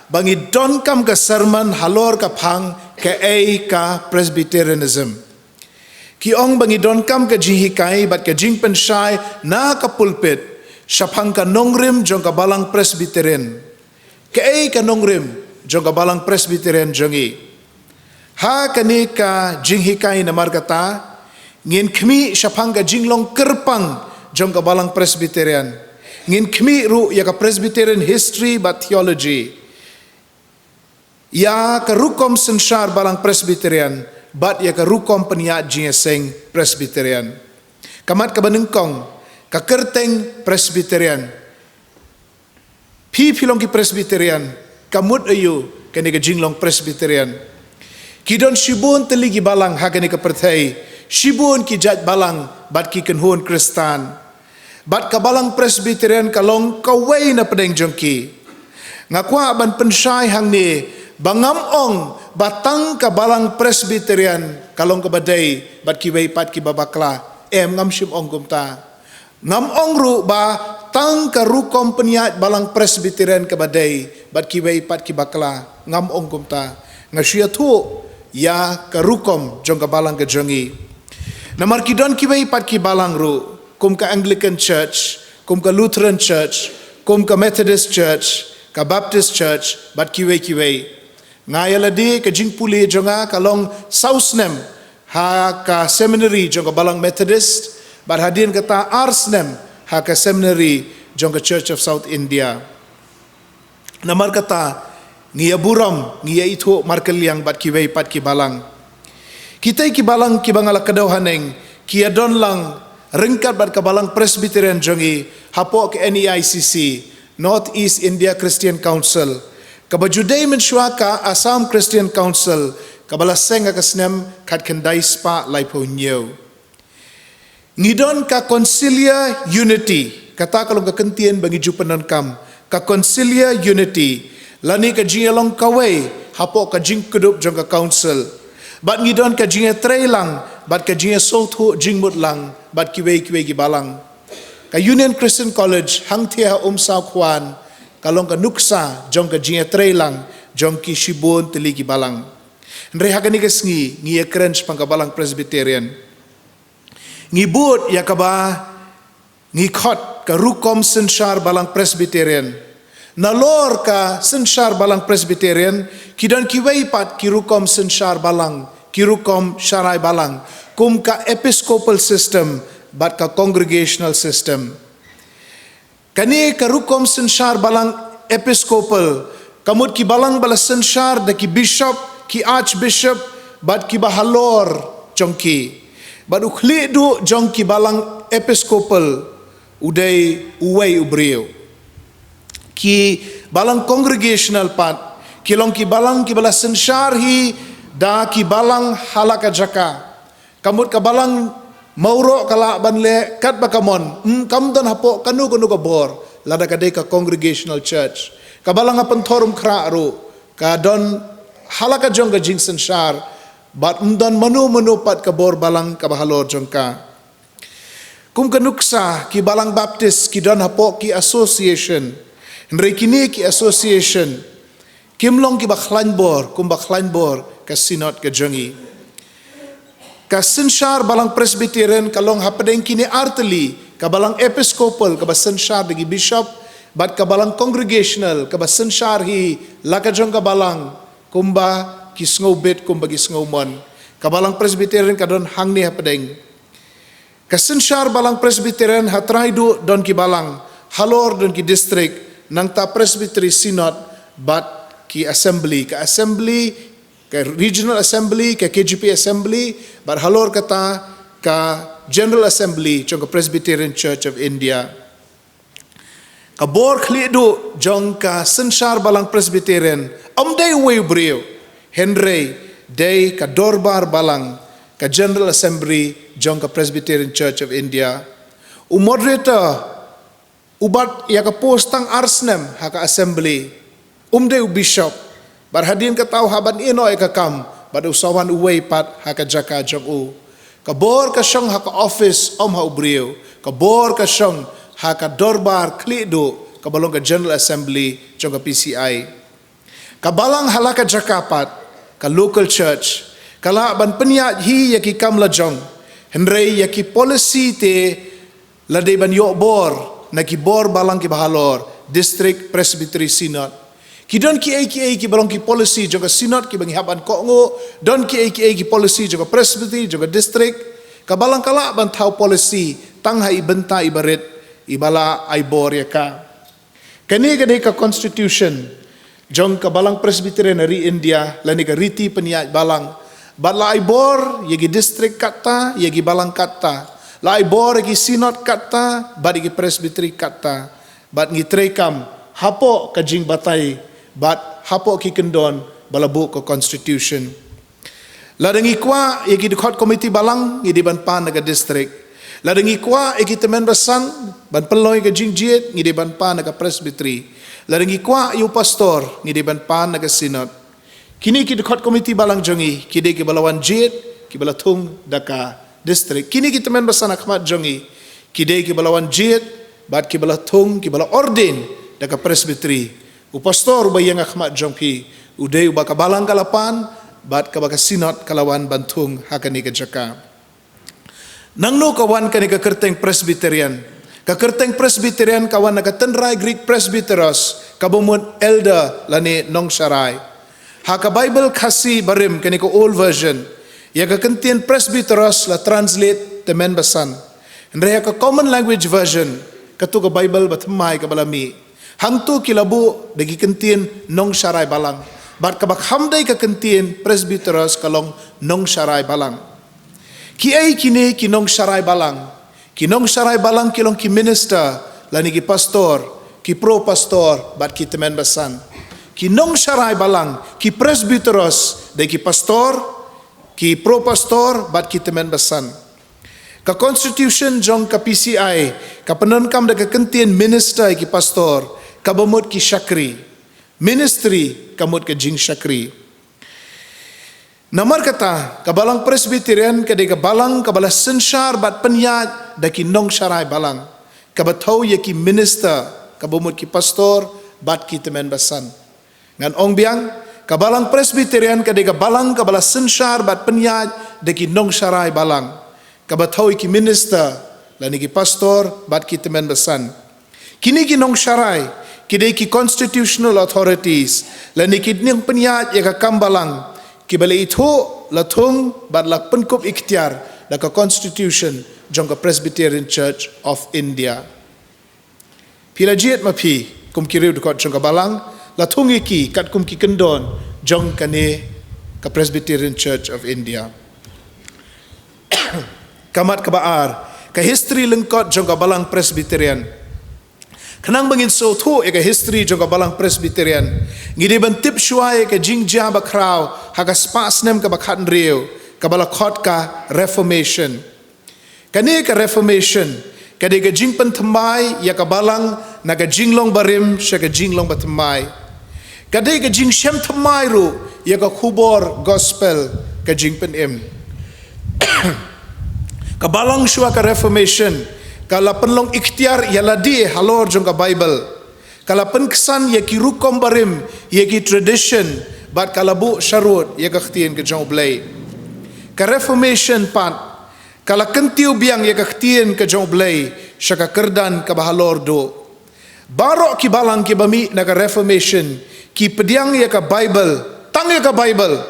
ba ngi donkam ka sermon halor ka phang kaei ka Presbyterianism. Ki ong ba ngi donkam ka jinghikai bad ka jingpynshai na ka pulpit shaphang ka nongrim jong ka Balang Presbyterian. Kaei ka nongrim? jong ka Balang Presbyterian jong ngi. Ha kane ka jinghikai namar kata, ngin khmih shaphang ka jinglong kyrpang jong ka Balang Presbyterian. Ngin khmih ruh ïa ka Presbyterian history bad theology. Ïa ka rukom synshar Balang Presbyterian, bad ïa ka rukom pynïaid jingïaseng Presbyterian. Ka mat kaba nyngkong, ka kyrteng Presbyterian. Phi phi long ki Presbyterian, ka mut aïu kane ka jinglong Presbyterian. Ki don shibun tylli ki balang ha kane ka pyrthei, shibun ki jait balang bad ki kynhun Khristan. Bad ka Balang Presbyterian ka long kawei na pdeng jong ki. Nga kwah ban pynshai hangne ba ngam ong ba tang ka Balang Presbyterian ka long kaba dei bad kiwei pat kiba bakla. Em, ngam shym ong kumta. Ngam ong ruh ba tang ka rukom pynïaid Balang Presbyterian kaba dei bad kiwei pat ki bakla. Ngam ong kumta. Nga shu ïathuh ïa ka rukom jong ka balang ka jong ngi. Namar ki don kiwei pat ki balang ruh, kum ka Anglican Church, kum ka Lutheran Church, kum ka Methodist Church, ka Baptist Church, bad kiwei kiwei. Nga ïa lade ka jingpule jong nga ka long saw snem ha ka seminary jong ka Balang Methodist, bad hadien kata ar snem ha ka seminary jong ka Church of South India. Namar kata, ngi ïa burom, ngi ïa ithuh markylliang bad kiwei pat ki balang. Kita ki balang kiba nga la kdew haneng, ki ïa don lang ryngkat bad ka Balang Presbyterian jong ngi, hapoh ka N E I C C, North East India Christian Council, kaba ju dei mynshuwa ka Assam Christian Council, kaba la seng ha ka snem khatkhyndai spah laiphew hynñiew. Ngi don ka Conciliar Unity, kata ka long ka kyntien ba ngi ju pyndonkam, ka Conciliar Unity, lane ka jingïalong kawei hapoh ka jingkdup jong ka Council. Bad ngi don ka jingïatreilang bad ka jingïasngewthuh jingmut lang bad kiwei kiwei ki balang. Ka Union Christian College hangthie ha Umsaw Khwan, ka long ka nuksa jong ka jingïatreilang jong ki shibun tylli ki balang. Hynrei ha kane ka sngi ngi ïakren shaphang ka Balang Presbyterian. Ngi bud ïa kaba ngi khot ka rukom synshar Balang Presbyterian. Nalor ka synshar Balang Presbyterian, ki don kiwei pat ki rukom synshar balang, ki rukom sharai balang, kum ka Episcopal system bad ka Congregational system. Kane ka rukom synshar balang Episcopal, ka mut ki balang ba la synshar da ki Bishop, ki Archbishop, bad kiba halor jong ki. Bad u khlieh duh jong ki balang Episcopal u dei uwei u briew. Ki balang Congregational pat, ki long ki balang kiba la synshar hi da ki balang ha la ka jaka. Ka mut ka Balang Mawroh ka lah ban leh katba ka mon, ym kam don hapoh kano kano ka bor, lada ka dei ka Congregational Church. Ka Balang ha Pynthorumkhrah ruh ka don ha la ka jong ka jingsynshar, bad ym don mano mano pat ka bor balang kaba halor jong ka. Kum ka nuksa, ki Balang Baptist ki don hapoh ki association. Hynrei kine ki association kim long kiba khlaiñ bor kumba khlaiñ bor ka Synod ka jong ngi. Ka synshar Balang Presbyterian ka long hapdeng kine artylli, ka Balang Episcopal kaba synshar da ki Bishop, bad ka Balang Congregational kaba synshar hi la ka jong ka balang, kumba ki sngewbit kumba ki sngewmon. Ka Balang Presbyterian ka don hangne hapdeng. Ka synshar Balang Presbyterian ha trai duh don ki balang, halor don ki district, nangta Presbytery Synod bad ki assembly, ka assembly, ka Regional Assembly, ka K J P Assembly, bad halor kata ka General Assembly jong ka Presbyterian Church of India. Ka bor khlieh duh jong ka synshar Balang Presbyterian ym dei uwei u briew, hynrei dei ka dorbar balang, ka General Assembly jong ka Presbyterian Church of India. U moderator u bat ïa ka post tang ar snem ha ka assembly, um dei u bishop, bad hadien kata u hap ban ïehnoh ïa ka kam, bad u sa wan uwei pat ha ka jaka jong u. Ka bor ka shong ha ka office, ym ha u briew. Ka bor ka shong ha ka dorbar khlieh duh, kaba long ka General Assembly jong ka P C I. Ka balang ha la ka jaka pat, ka local church, ka lah ban pynïaid hi ïa ki kam la jong, hynrei ïa ki policy te la dei ban ïoh bor na ki bor balang kiba halor, District Presbytery Synod. Ki don ki ei ki ei ki ba long ki policy jong ka synod ki ba ngi hap ban kohnguh, don ki ei ki ei ki policy jong ka presbytery, jong ka district. Ka balang ka lah ban thaw policy tang ha i bynta i barit i ba la ai bor ïa ka. Kane ka dei ka constitution jong ka Balang Presbyterian ha ri India, lane ka riti pynïaid balang. Bad la ai bor ïa ki district katta, ïa ki balang katta. La ai bor ïa ki synod katta, bad ïa ki presbytery katta. Bad ngi treikam hapoh ka jingbatai bad hapoh ki kyndon ba la buh ka constitution. Lada ngi kwah ïa ki dkhot komiti balang, ngi dei ban pan na ka district. Lada ngi kwah ïa ki tymmen basan ban pynlong ïa ka jingjied, ngi dei ban pan na ka presbytery. Lada ngi kwah ïa u pastor, ngi dei ban pan na ka synod. Kine ki dkhot komiti balang jong ngi ki dei ki ba la wan jied, ki ba la thung da ka district. Kine ki tymmen basan ha khmat jong ngi ki dei ki ba la wan jied bad ki ba la thung, ki ba la ordain da ka presbytery. U pastor uba ïeng ha khmat jong phi u dei uba ka balang ka la pan bad kaba ka synod ka la wan ban thung ha kane ka jaka. Nangno ka wan kane ka kyrteng Presbyterian? Ka kyrteng Presbyterian ka wan na ka tynrai Greek presbyteros, kaba mut elder lane nongsharai. Ha ka Bible Khasi barim, kane ka Old Version, ïa ka kyntien presbyteros la translate tymmen basan. Hynrei ha ka Common Language Version, katu ka Bible bathymmai kaba la mih, hangtu ki la buh da ki kyntien nongsharai balang. Bad kaba kham dei ka kyntien presbyteros ka long nongsharai balang. Ki ei kine ki nongsharai balang? Ki nongsharai balang ki long ki minister, lane ki pastor, ki pro pastor bad ki tymmen basan. Ki nongsharai balang, ki presbyteros, dei ki pastor, ki pro pastor bad ki tymmen basan. Ka constitution jong ka P C I ka pyndonkam da ka kyntien minister ïa ki pastor, kaba mut ki shakri. Ministry ka mut ka jingshakri. Namar kata, ka Balang Presbyterian ka dei ka balang kaba la synshar bad pynïaid da ki nongsharai balang, kaba thew ïa ki minister, kaba mut ki pastor bad ki tymmen basan. Ngan ong biang, ka Balang Presbyterian ka dei ka balang kaba la synshar bad pynïaid da ki nongsharai balang, kaba thew ïa ki minister, lane ki pastor bad ki tymmen basan. Kine ki nongsharai ki dei ki constitutional authorities, lane ki nongpynïaid ïa ka kam balang, kiba la ithuh, la thung bad la pynkup ikhtiar da ka constitution jong ka Presbyterian Church of India. Phi la jied ma phi kum ki riew dkhot jong ka balang, la thung ïa ki katkum ki kyndon jong kane ka Presbyterian Church of India. Ka mat kaba ar, ka history lyngkot jong ka Balang Presbyterian. Khnang ba ngin sngewthuh ïa ka history jong ka Balang Presbyterian, ngi dei ban tip shuwa ïa ka jingjia bakhraw ha ka spah snem kaba khathynriew, kaba la khot ka Reformation. Kane ka Reformation ka dei ka jingpynthymmai ïa ka balang na ka jinglong barim sha ka jinglong bathymmai. Ka dei ka jingshem thymmai ruh ïa ka khubor gospel, ka jingpynim. Ka balang shuwa ka Reformation ka la pynlong ikhtiar ïa lade halor jong ka Bible. Ka la pynksan ïa ki rukom barim, ïa ki tradition, bad ka la buh sharud ïa ka ktien ka jong U Blei. Ka Reformation pat ka la kyntiew biang ïa ka ktien ka jong U Blei sha ka kyrdan kaba halor duh. Baroh ki balang kiba mih na ka Reformation ki pdiang ïa ka Bible, tang ïa ka Bible,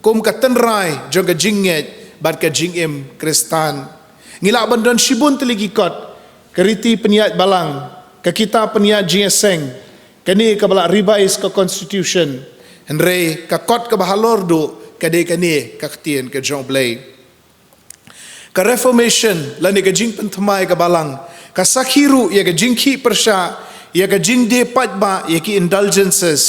kum ka tynrai jong ka jingngeit bad ka jingim Khristan. Ngi lah ban don shibun tylli ki kot, ka riti pynïaid balang, ka kitab pynïaid jingïaseng, kane kaba la revise ka constitution, hynrei ka kot kaba halor duh ka dei kane ka ktien ka jong U Blei. Ka Reformation lane ka jingpynthymmai ka balang ka sakhi ruh ïa ka jingkhih pyrshah ïa ka jingdie paidbah ïa ki indulgences,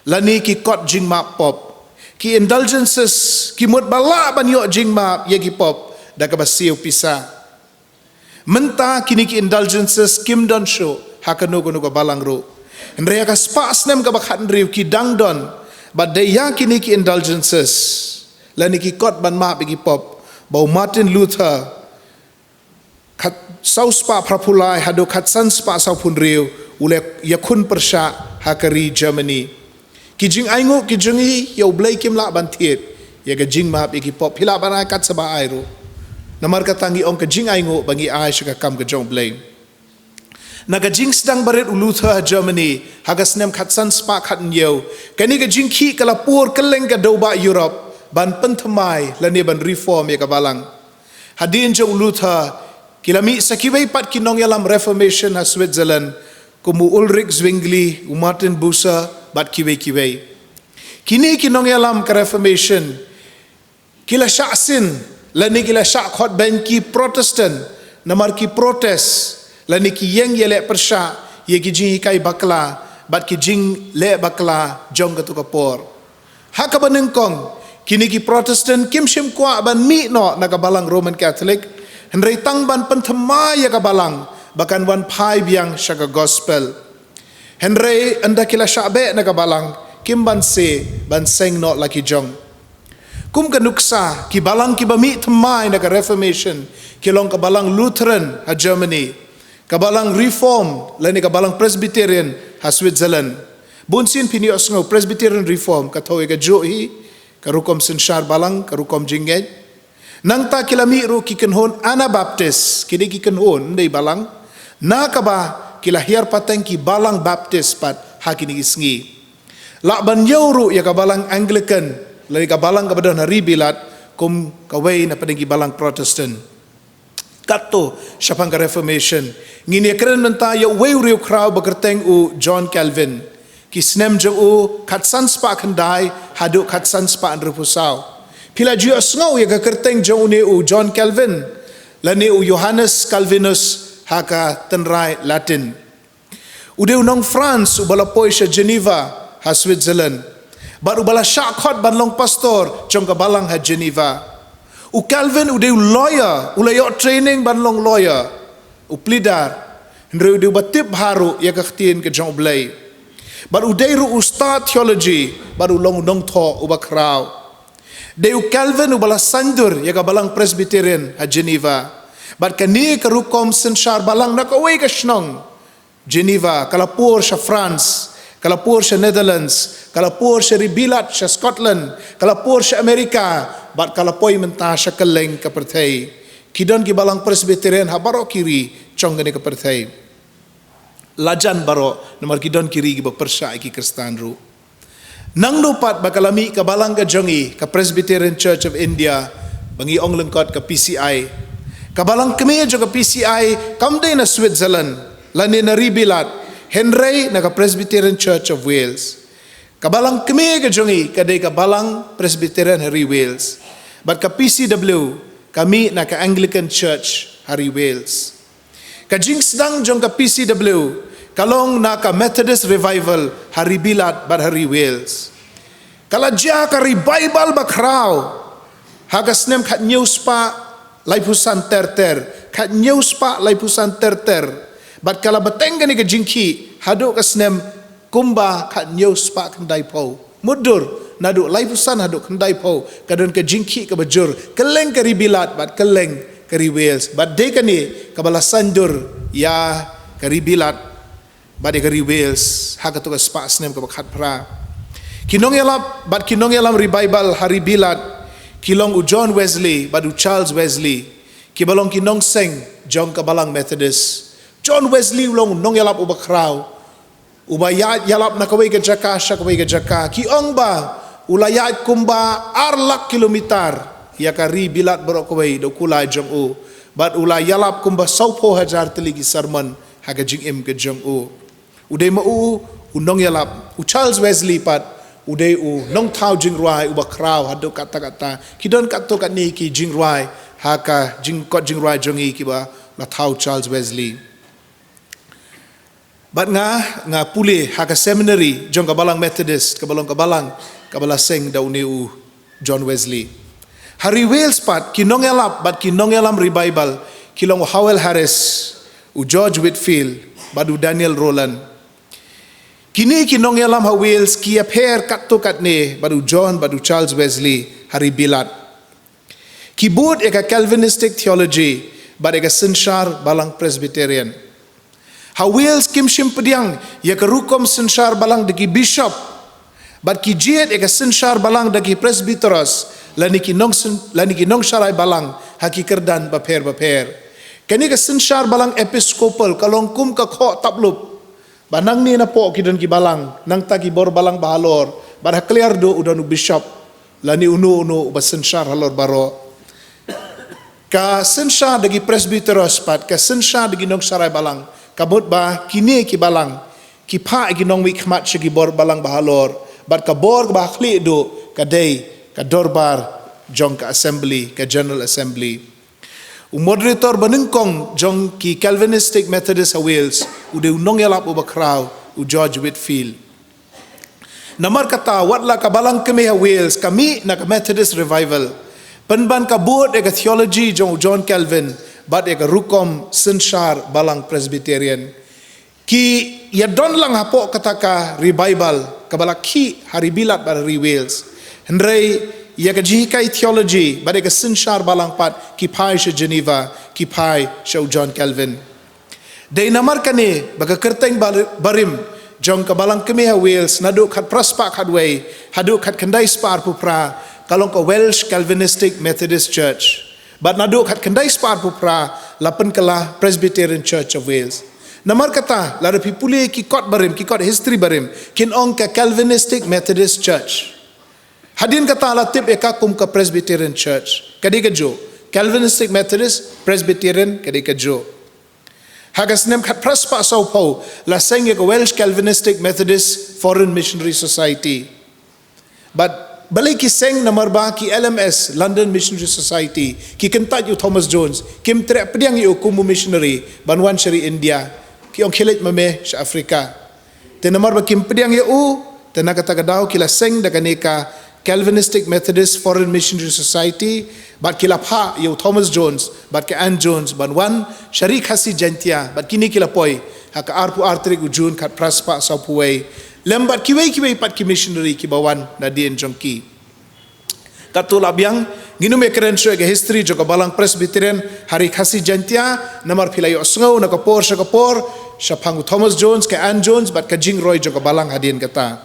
lane ki kot jingmap pop. Ki indulgences ki mut ba lah ban ïoh jingmap ïa ki pop da kaba siew pisa. Mynta kine ki indulgences kim don shuh ha kano kano ka balang ruh. Hynrei ha ka spah snem kaba khathynriew ki dang don, bad dei ïa kine ki indulgences lane ki kot ban map ïa ki pop ba u Martin Luther, khatsaw spah phraphew lai haduh khatsan spah sawphew hynriew, u la ïakhun pyrshah ha ka ri Germany. Ki jingainguh ki jong ngi ïa U Blei kim lah ban thied ïa ka jingmap ïa ki pop, phi lah ban ai kat sa ba ai ruh. Namar kata ngi ong ka jingainguh ba ngi ai sha ka kam ka jong U Blei. Na ka jingsdang barit u Luther ha Germany ha ka snem khatsan spah khathynñiew, kane ka jingkhih ka la pur kylleng ka dewbah Europe ban pynthymmai lane ban reform ïa ka balang. Hadien jong u Luther ki la mih sa kiwei pat ki nongïalam Reformation ha Switzerland, kum u Ulrich Zwingli, u Martin Bucer bad kiwei kiwei. Kine ki nongïalam ka Reformation ki la shah sin lane ki la shah khot ban ki Protestant, namar ki protest lane ki ïeng ïaleh pyrshah ïa ki jinghikai bakla bad ki jingleh bakla jong kato ka por. Ha kaba nyngkong, kine ki Protestant kim shym kwah ban mih noh na ka balang Roman Catholic, hynrei tang ban pynthymmai ïa ka balang ba kan wan phai biang sha ka gospel. Hynrei ynda ki la shah beh na ka balang, kim banse ban seng noh la ki jong. Kum ka nuksa, ki balang kiba mih thymmai na ka Reformation ki long ka balang Lutheran ha Germany, ka balang Reform lane ka balang Presbyterian ha Switzerland. Bunsien phin ïohsngew Presbyterian Reform ka thew ïa kajuh hi, ka rukom synshar balang, ka rukom jingngeit. Nangta ki la mih ruh ki kynhun Anabaptist, ki dei ki kynhun, ym dei balang, na kaba ki la hiar pateng ki balang Baptist pat ha kine ki sngi. Lah ban ïoh ruh ïa ka balang Anglican lane ka balang kaba don ha ri Bilat kum kawei na pdeng ki balang Protestant. Katto shaphang ka Reformation, ngin ïakren mynta ïa uwei u riewkhraw ba kyrteng u John Calvin. Ki snem jong u khatsan spah khyndai haduh khatsan spah hynriewphew saw. Phi la ju ïohsngew ïa ka kyrteng jong une u John Calvin lane u Johannes Calvinus ha ka tynrai Latin. U dei u nong France uba la poi sha Geneva ha Switzerland bad uba la shah khot ban long pastor jong ka balang ha Geneva. U Calvin u dei u lawyer, u la ïoh training ban long lawyer, u plie dar, hynrei u dei uba tip bha ruh ïa ka ktien ka jong U Blei. Bad u dei ruh u stad theology bad u long u nongthoh uba khraw. Dei u Calvin uba la saindur ïa ka balang Presbyterian ha Geneva. Bad kane ka rukom synshar balang na kawei ka shnong, Geneva, ka la pur sha France, ka la pur sha Netherlands, ka la pur sha ri Bilat, sha Scotland, ka la pur sha America, bad ka la poi mynta sha kylleng ka pyrthei. Ki don ki balang Presbyterian ha baroh ki ri jong kane ka pyrthei. La jan baroh, namar ki don ki ri kiba pyrshah ïa ki Khristan ruh. Nangno pat ba ka la mih ka balang ka jong ngi, ka Presbyterian Church of India, ba ngi ong lyngkot ka P C I. Ka balang kmie jong ka P C I kam dei na Switzerland lane na ri Bilat, hynrei na ka Presbyterian Church of Wales. Ka balang kmie ka jong ngi ka dei ka balang Presbyterian ha ri Wales. Bad ka P C W ka mih na ka Anglican Church ha ri Wales. Ka jingsdang jong ka P C W ka long na ka Methodist Revival ha ri Bilat bad ha ri Wales. Ka la jia ka revival ba khraw ha ka snem khathynñiew spah laiphew san ter ter, khathynñiew spah laiphew san ter ter. Bad ka la bteng kane ka jingkhih haduh ka snem kumba khathynñiew spah khyndaiphew. Mutdur, naduh laiphew san haduh khyndaiphew, ka don ka jingkhih kaba jur kylleng ka ri Bilat bad kylleng ka ri Wales. Bad dei kane kaba la saindur ïa ka ri Bilat bad ïa ka ri Wales ha kato ka spah snem kaba khatphra. Ki nongïalap bad ki nongïalam revival ha ri Bilat ki long u John Wesley bad u Charles Wesley, kiba long ki nongseng jong ka balang Methodist. John Wesley u long nongïalap uba khraw, uba ïaid ïalap na kawei ka jaka sha kawei ka jaka. Ki ong ba u la ïaid kumba ar lak kilometer ïa ka ri Bilat baroh kawei da u kulai jong u, bad u la ïalap kumba sawphew hajar tylli ki sermon ha ka jingim ka jong u. U dei ma u u nongïalap. U Charles Wesley pat u dei u nongthaw jingrwai uba khraw haduh katta katta. Ki don katto katne ki jingrwai ha ka jingkot jingrwai jong ngi kiba la thaw Charles Wesley. Bad nga, nga pule ha ka seminary jong ka balang Methodist, kaba long ka balang kaba la seng da une u John Wesley. Ha ri Wales pat ki nongïalap bad ki nongïalam revival ki long u Howell Harris, u George Whitefield bad u Daniel Rowland. Kine ki nongïalam ha Wales ki ïapher katto katne bad u John bad u Charles Wesley ha ri Bilat. Ki bud ïa ka Calvinistic theology bad ïa ka synshar balang Presbyterian. Ha Wales kim shym pdiang ïa ka rukom synshar balang da ki bishop, bad ki jied ïa ka synshar balang da ki presbyteros lane ki nong syn-, lane ki nongsharai balang ha ki kyrdan bapher bapher. Kane ka synshar balang Episcopal ka long kum ka khoh taplup ba nangne napoh ki don ki balang, nangta ki bor balang ba halor, bad ha kliar duh u don u bishop lane uno uno uba synshar halor baroh. Ka synshar da ki presbyteros bad ka synshar da ki nongsharai balang, ka mut ba kine ki balang ki phah ïa ki nongmihkhmat sha ki bor balang ba halor, bad ka bor kaba ha khlieh duh ka dei ka dorbar jong ka assembly, ka General Assembly. U moderator banyngkong jong ki Calvinistic Methodist ha Wales u dei u nongïalap uba khraw, u George Whitefield. Namar kata, wat la ka balang kmie ha Wales ka mih na ka Methodist Revival, pynban ka bud ïa ka theology jong u John Calvin bad ïa ka rukom synshar balang Presbyterian. Ki ïadon lang hapoh kata ka revival kaba la khih ha ri Bilat bad ha ri Wales. Hynrei ïa ka jinghikai theology bad ïa ka synshar balang pat ki phai sha Geneva, ki phai sha u John Calvin. Dei namar kane ba ka kyrteng bar-, barim jong ka balang kmie ha Wales naduh khatphra spah khatwei haduh khatkhyndai spah arphew phra ka long ka Welsh Calvinistic Methodist Church. Bad naduh khatkhyndai spah arphew phra la pynkylla Presbyterian Church of Wales. Namar kata, lada phi pule ki kot barim, ki kot history barim, kin ong ka Calvinistic Methodist Church. Hadien kata la tip ïa ka kum ka Presbyterian Church. Ka dei kajuh. Calvinistic Methodist, Presbyterian, ka dei kajuh. Ha ka snem khatphra spah sawphew la seng ïa ka Welsh Calvinistic Methodist Foreign Missionary Society. Bad balei ki seng? Namar ba ki L M S, London Missionary Society, ki kyntait ïa u Thomas Jones, kim treh pdiang ïa u kum u missionary ban wan sha ri India. Ki ong khie leit ma me sha Africa. Te namar ba kim pdiang ïa u, te na kata ka daw ki la seng da kane ka Calvinistic Methodist Foreign Missionary Society, bad ki la phah ïa u Thomas Jones bad ka Anne Jones ban wan sha ri Khasi Jaintia, bad kine ki la poi ha ka arphew ar tarik u June khatphra spah sawphew wei, lem bad kiwei kiwei pat ki missionary kiba wan nadien jong ki. Katto la biang, ngin ym ïakren shuh ïa ka history jong ka balang Presbyterian ha ri Khasi Jaintia, namar phi la ïohsngew na ka por sha ka por shaphang u Thomas Jones, ka Anne Jones bad ka jingroi jong ka balang hadien kata.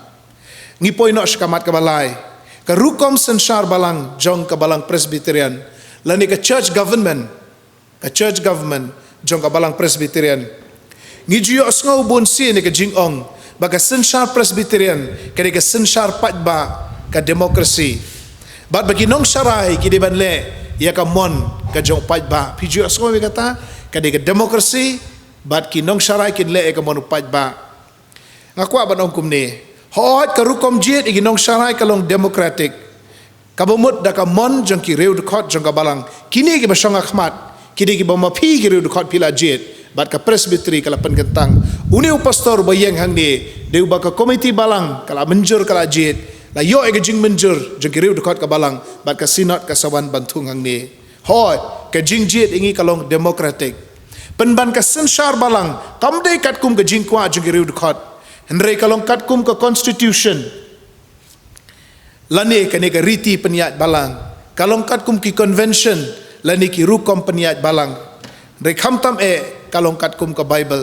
Ngi poi noh sha ka mat kaba lai. Ka rukom synshar balang jong ka balang Presbyterian lane ka church government, ka church government jong ka balang Presbyterian. Ngi ju ïohsngew bun sien ïa ka jingong ba ka synshar Presbyterian ka dei ka synshar paidbah, ka democracy. Bad ba ki nongsharai ki dei ban leh ïa ka mon ka jong u paidbah. Phi ju ïohsngew ïa kata? Ka dei ka democracy, bad ki nongsharai kin leh ïa ka mon u paidbah. Nga kwah ban ong kumne. Hooid, ka rukom jied ïa ki nongsharai ka long democratic, kaba mut da ka mon jong ki riew dkhot jong ka balang. Kine kiba shong ha khmat ki dei kiba ma phi ki riew dkhot phi la jied. Bad ka Presbytery ka la pynkyntang. Une u pastor uba ïeng hangne dei uba ka komiti balang ka la mynjur, ka la jied, la ïoh ïa ka jingmynjur jong ki riew dkhot ka balang, bad ka synod ka sa wan ban thung hangne. Hooid, ka jingjied ïa ngi ka long democratic. Pynban ka synshar balang kam dei katkum ka jingkwah jong ki riew dkhot, hynrei ka long katkum ka constitution lane kane ka riti pynïaid balang. Ka long katkum ki convention lane ki rukom pynïaid balang. Hynrei khamtam eh, ka long katkum ka Bible.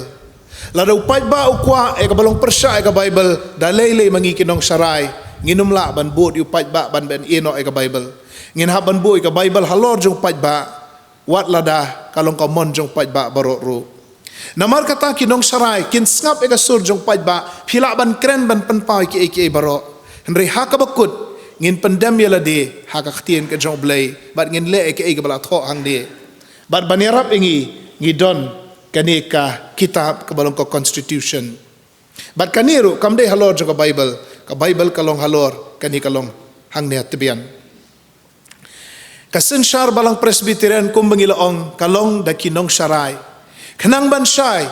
Lada u paidbah u kwah ïa kaba long pyrshah ïa ka Bible, da lei lei ma ngi ki nongsharai ngin ym lah ban bud ïa u paidbah ban, ban ïeh noh ïa ka Bible. Ngin hap ban bud ïa ka Bible halor jong u paidbah, wat lada ka long ka mon jong u paidbah baroh ruh. Namar kata, ki nongsharai kin sngap ïa ka sur jong u paidbah. Phi lah ban kren ban pynpaw ïa kiei kiei baroh, hynrei ha kaba kut ngin pyndem ïa lade ha ka ktien ka jong U Blei bad ngin leh ïa kaei kaba la thoh hangne. Bad ban ïarap ïa ngi, ngi don kane ka kitab kaba long ka constitution. Bad kane ruh kam dei halor jong ka Bible. Ka Bible ka long halor, kane ka long hangne ha tbian. Ka synshar balang Presbyterian, kumba ngi la ong, ka long da ki nongsharai. Khnang ban shai,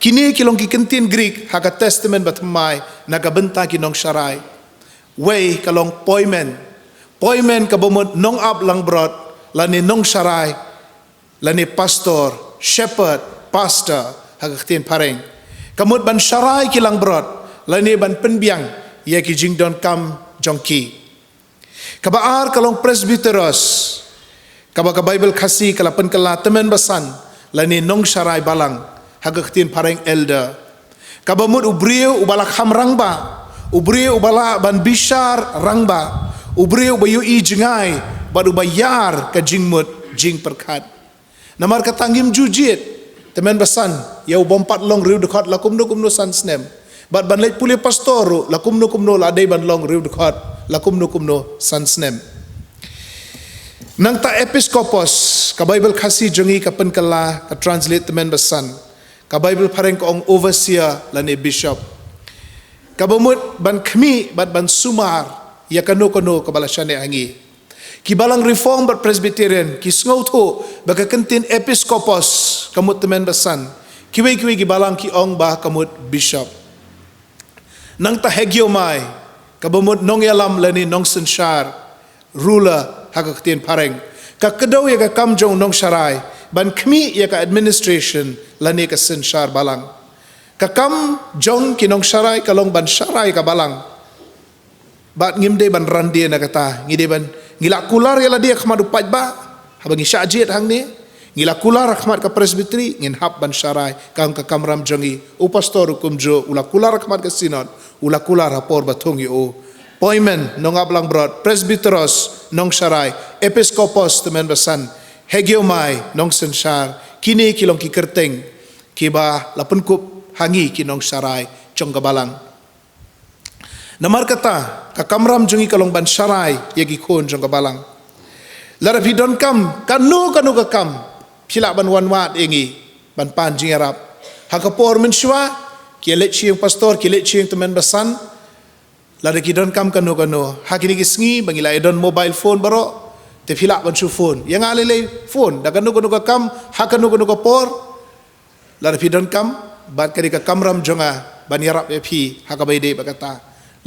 kine ki long ki kyntien Greek ha ka Testament Bathymmai na ka bynta ki nongsharai. Wei ka long poimen. Poimen kaba mut nongap langbrot lane nongsharai, lane pastor, shepherd, pastor ha ka ktien phareng. Ka mut ban sharai ki langbrot lane ban pynbiang ïa ki jingdonkam jong ki. Kaba ar ka long presbyteros, kaba ka Baibl Khasi ka la pynkylla tymmen basan lane nongsharai balang, ha ka ktien phareng elder. Kaba mut u briew uba la kham rangbah, u briew uba lah ban bishar rangbah, u briew uba ïohi jngai bad uba ïar ka jingmut jingpyrkhat. Namar kata ngim ju jied tymmen basan ïa u bym pat long riewdkhot la kumno kumno san snem. Bad ban leit pule pastor ruh la kumno kumno la dei ban long riewdkhot la kumno kumno san snem. Nangta episkopos, ka Baibl Khasi jong ngi ka pynkylla, ka translate tymmen basan. Ka Baibl Phareng ka ong overseer lane bishop. Kaba mut ban khmih bad ban sumar ïa kano kano kaba la shaniah ha ngi. Ki balang Reform bad Presbyterian ki sngewthuh ba ka kyntien episkopos ka mut tymmen basan. Kiwei kiwei ki balang ki ong ba ka mut bishop. Nangta hegeomai, kaba mut nongïalam lane nongsynshar, ruler ha ka ktien Phareng. Ka kdew ïa ka kam jong nongsharai ban khmih ïa ka administration lane ka synshar balang. Ka kam jong ki nongsharai ka long ban sharai ka balang. Bad ngim dei ban randie na kata, ngi dei ban, ngi la kular ïa lade ha khmat u paidbah haba ngi shah jied hangne. Ngi la kular ha khmat ka presbytery, ngin hap ban sharai. Kam, ka kamram jong ngi. U pastor u kumjuh, u la kular ha khmat ka synod, u la kular ha por ba thung ïa u. Poimen, nongap langbrot, presbyteros, nongsharai, episkopos tymmen basan, hegeomai, nongsynshar, kine ki long ki kyrteng kiba la pynkup ha ngi ki nongsharai jong ka balang. Namar kata, ka kamram jong ngi ka long ban sharai ïa ki khun jong ka balang. Lada phi donkam kano kano ka kam, phi lah ban wan wad ïa ngi ban pan jingïarap. Ha ka por mynshuwa, ki leit sha ïing pastor, ki leit sha ïing tymmen basan. Lada ki donkam kano kano, ha kine ki sngi ba ngi la ïa don mobile phone baroh, te phi lah ban shu phone ïa nga lei lei, phone da kano kano ka kam, ha kano kano ka por. Lada phi donkam, bad ka dei ka kamram jong nga ban ïarap ïa phi ha kaba ïadei bad kata.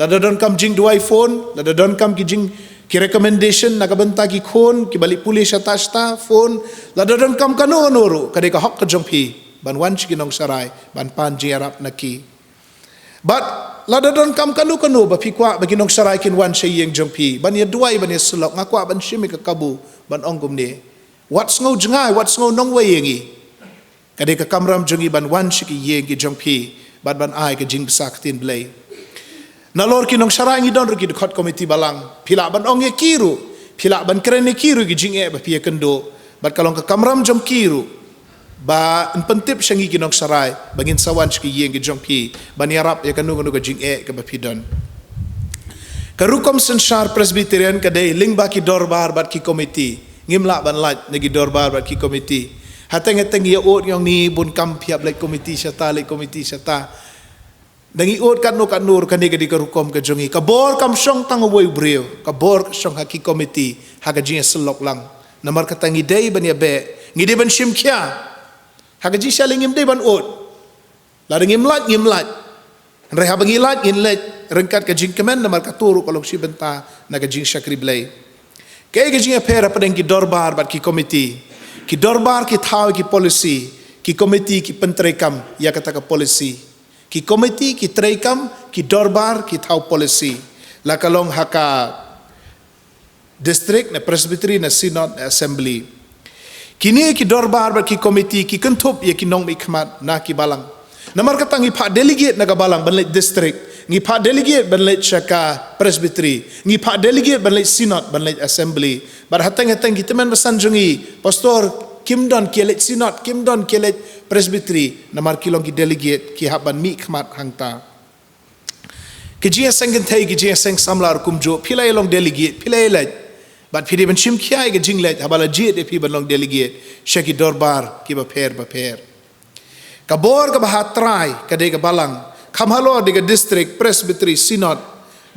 Lada donkam jingduwai, phone. Lada donkam ki jing, ki recommendation na ka bynta ki khun kiba leit pule shata shata, phone. Lada donkam kano kano ruh, ka dei ka hok ka jong phi ban wan sha ki nongsharai ban pan jingïarap na ki. Bad lada donkam kano kano ba phi kwah ba ki nongsharai kin wan sha ïing jong phi ban ïaduwai, ban ïasyllok, nga kwah ban shim ïa ka kabu, ban ong kumne, wat sngew jngai, wat sngew nongwei ïa ngi. Ka dei ka kamram jong ngi ban wan sha ki ïing ki jong phi bad ban ai ka jingbsa ktien Blei. Nalor ki nongsharai ngi don ruh ki dkhot komiti balang. Phi lah ban ong ïa ki ruh, phi lah ban kren ïa ki ruh ki jingeh ba phi ïakynduh. Bad ka long ka kamram jong ki ruh ban pyntip sha ngi ki nongsharai ba ngin sa wan sha ki ïing ki jong phi ban ïarap ïa kano kano ka jingeh kaba phi don. Ka rukom synshar Presbyterian ka dei lyngba ki dorbar bad ki komiti. Ngim lah ban lait na ki dorbar bad ki komiti. Hateng hateng ïa ud ngi ong ni bun kam phi hap leit komiti shata, leit komiti shata. Da ngi ud katno katno ruh, kane ka dei ka rukom ka jong ngi. Ka bor kam shong tang uwei u briew, ka bor ka shong ha ki komiti, ha ka jingïasyllok lang. Namar kata ngi dei ban ïabeh, ngi dei ban shim khia. Ha ka jingshah lei ngim dei ban ud. Lada ngim lait, ngim lait. Hynrei haba ngi lait, ngin leit ryngkat ka jingkmen, namar kato ruh ka long shi bynta na ka jingshakri Blei. Kaei ka jingïapher hapdeng ki dorbar bad ki komiti? Ki dorbar ki thaw ki policy, ki komiti ki pyntreikam ïa kata ka policy. Ki komiti ki treikam, ki dorbar ki thaw policy. La ka long ha ka district, na presbytery, na synod, na assembly. Kine ki dorbar bad ki komiti ki kynthup ïa ki nongmihkhmat na ki balang. Namar kata ngi phah delegate na ka balang ban leit district, ngi phah delegate ban leit sha ka presbytery, ngi phah delegate ban leit synod, ban leit assembly. Bad hateng hateng ki tymmen basan jong ngi, pastor, kim don ki leit synod, kim don ki leit presbytery, namar ki long ki delegate, ki hap ban mihkhmat hangta. Ki jingïaseng kynthei, ki jingïaseng samla ruh kumjuh, phi la ïa long delegate, phi la ïa leit. Bad phi dei ban shim khia ïa ka jingleit haba la jied ïa phi ban long delegate sha ki dorbar kiba pher bapher. Ka bor kaba ha trai ka dei ka balang, kham halor dei ka district, presbytery, synod.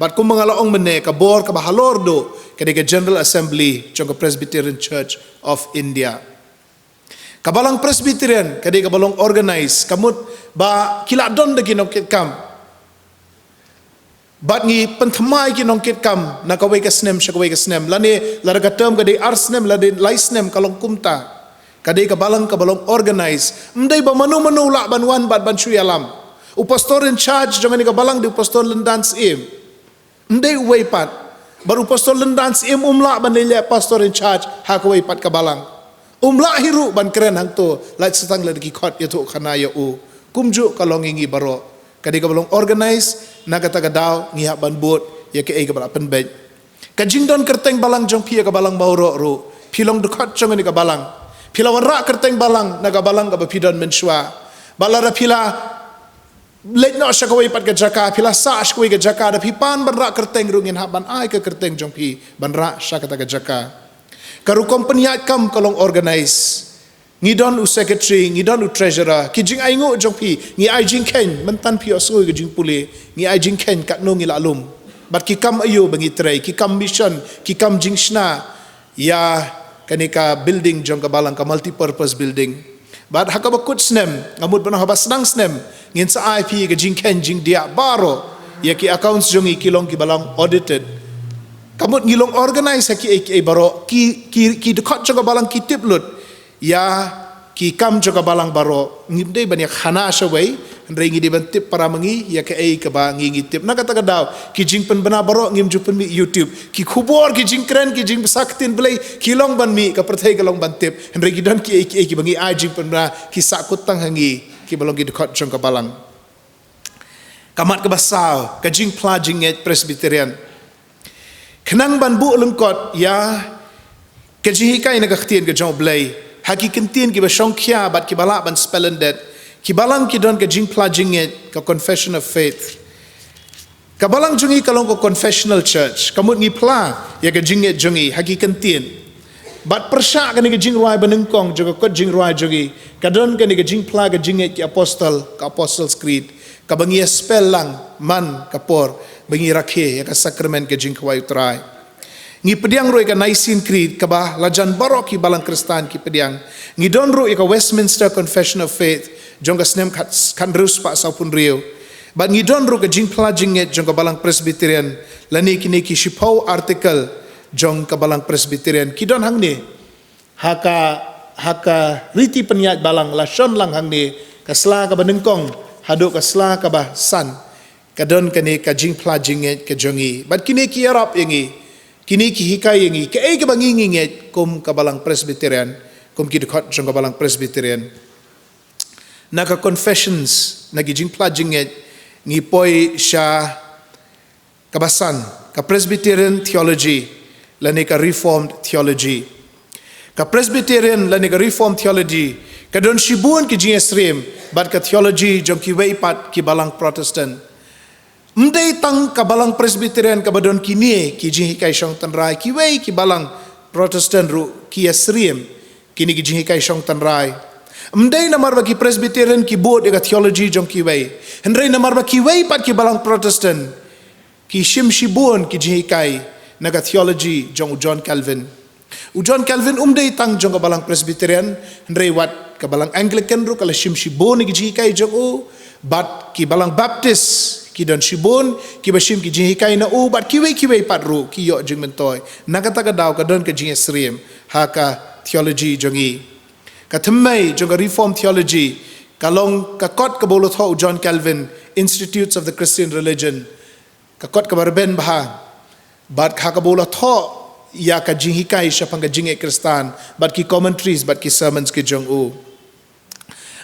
Bad kumba nga la ong mynne, ka bor kaba halor duh ka dei ka General Assembly jong ka Presbyterian Church of India. Ka balang Presbyterian ka dei kaba long organize, ka mut ba ki la don da ki nongkitkam. Bad ngi pynthymmai ki nongkitkam na kawei ka snem sha kawei ka snem, lane lada ka term ka dei ar snem, lane lai snem, ka long kumta. Ka dei ka balang kaba long organize. Ym dei ba mano mano lah ban wan bad ban shu ïalam. U pastor in charge jong kane ka balang dei u pastor Lyndan Syiem. Ym dei uwei pat. Bad u pastor Lyndan Syiem um lah ban leit leh pastor in charge ha kawei pat ka balang. Um lah hi ruh ban kren hangto, lait sa tang lada ki khot ïathuhkhana ïa u. Kumjuh ka long ïa ngi baroh. Ka dei kaba long organize, na kata ka daw ngi hap ban bud ïa kaei kaba la pynbeit. Ka jingdon kyrteng balang jong phi ïa ka balang baroh ruh, phi long dkhot jong kane ka balang. Phi la wanrah kyrteng balang na ka balang kaba phi don mynshuwa. Bad lada phi la leit noh sha kawei pat ka jaka, phi la sah sha kawei ka jaka, da phi pan ban rah kyrteng ruh ngin hap ban ai ka kyrteng jong phi ban rah sha kata ka jaka. Ka rukom pynïaid kam ka long organize. Ngi don u secretary, ngi don u treasurer, ki jingainguh jong phi, ngi ai jingkheiñ, mynta phi ïohsngew ka jingpule, ngi ai jingkheiñ katno ngi la lum. Bad ki kam aïu ba ngi trei, ki kam mission, ki kam jingshna, ïa kane ka building jong ka balang, ka multipurpose building. Bad ha kaba kut snem, nga mut ban ong haba sdang snem, ngin sa ai phi ka jingkheiñ jingdiah baroh, ïa ki accounts jong ngi ki long kiba long audited. Ka mut ngi long organize ha kiei kiei baroh, ki, ki, ki dkhot jong ka balang ki tip lut ïa ki kam jong ka balang baroh. Ngim dei ban ïakhana shawei, hynrei ngi dei ban tip para ma ngi ïa kaei kaba ngi, ngi tip. Na kata ka daw, ki jingpynbna baroh ngim ju pynmih YouTube. Ki khubor, ki jingkren, ki jingbsa ktien Blei ki long ban mih, ka pyrthei ka long ban tip. Hynrei ki don kiei kiei kiba ngi ai jingpynbna, ki sahkut tang ha ngi, kiba long ki dkhot jong ka balang. Ka mat kaba saw, ka jingphla jingngeit Presbyterian. Khnang ban buh lyngkot ïa ka jinghikai na ka ktien ka jong U Blei ha ki kyntien kiba shongkhia bad kiba lah ban spelundet, ki balang ki don ka jingphla jingngeit, ka confession of faith. Ka balang jong ngi ka long ka confessional church, ka mut ngi phla ïa ka jingngeit jong ngi ha ki kyntien. Bad pyrshah kane ka jingrwai banyngkong jong ka kot jingrwai jong ngi, ka don kane ka jingphla ka jingngeit ki apostol, ka Apostles' Creed, kaba ngi ïa spell lang man ka por ba ngi rakhe ïa ka sakramen ka jingkhawai U Trai. Ngi pdiang ruh ïa ka Nicene Creed kaba la jan baroh ki balang Khristan ki pdiang. Ngi don ruh ïa ka Westminster Confession of Faith jong ka snem khat, khathynriew spah sawphew hynriew. Bad ngi don ruh ka jingphla jingngeit jong ka balang Presbyterian, lane kine ki shiphew article jong ka balang Presbyterian ki don hangne ha ka, ha ka riti pynïaid balang, la shon lang hangne, ka sla kaba nyngkong haduh ka sla kaba san. Ka don kane ka jingphla jingngeit ka jong ngi. Bad kine ki ïarap ïa ngi, kine ki hikai ïa ngi kaei kaba ngi, ngi ngeit kum ka balang Presbyterian, kum ki dkhot jong ka balang Presbyterian. Na ka confessions, na ki jingphla jingngeit, ngi poi sha kaba san, ka Presbyterian theology lane ka Reformed theology. Ka Presbyterian lane ka Reformed theology ka don shibun ki jingïasyriem bad ka theology jong kiwei pat ki balang Protestant. Ym dei tang ka balang Presbyterian kaba don kine ki jinghikai shong tynrai, kiwei ki balang Protestant ruh ki ïasyriem kine ki jinghikai shong tynrai. Ym dei namar ba ki Presbyterian ki bud ïa ka theology jong kiwei, hynrei namar ba kiwei pat ki balang Protestant ki shim shibun ki jinghikai na ka theology jong u John Calvin. U John Calvin um dei tang jong ka balang Presbyterian, hynrei wat ka balang Anglican ruh ka la shim shibun ki jinghikai jong u, bad ki balang Baptist ki don shibun kiba shim ki jinghikai na u, bad kiwei kiwei pat ruh ki ïoh jingmyntoi. Na kata ka daw ka don ka jingïasyriem ha ka theology jong ngi. Ka thymmei jong ka Reformed theology ka long ka kot kaba u la thoh u John Calvin, Institutes of the Christian Religion. Ka kot kaba rben bha, bad ka kaba u la thoh ïa ka jinghikai shaphang ka jingngeit Khristan, bad ki commentaries bad ki sermons ki jong u.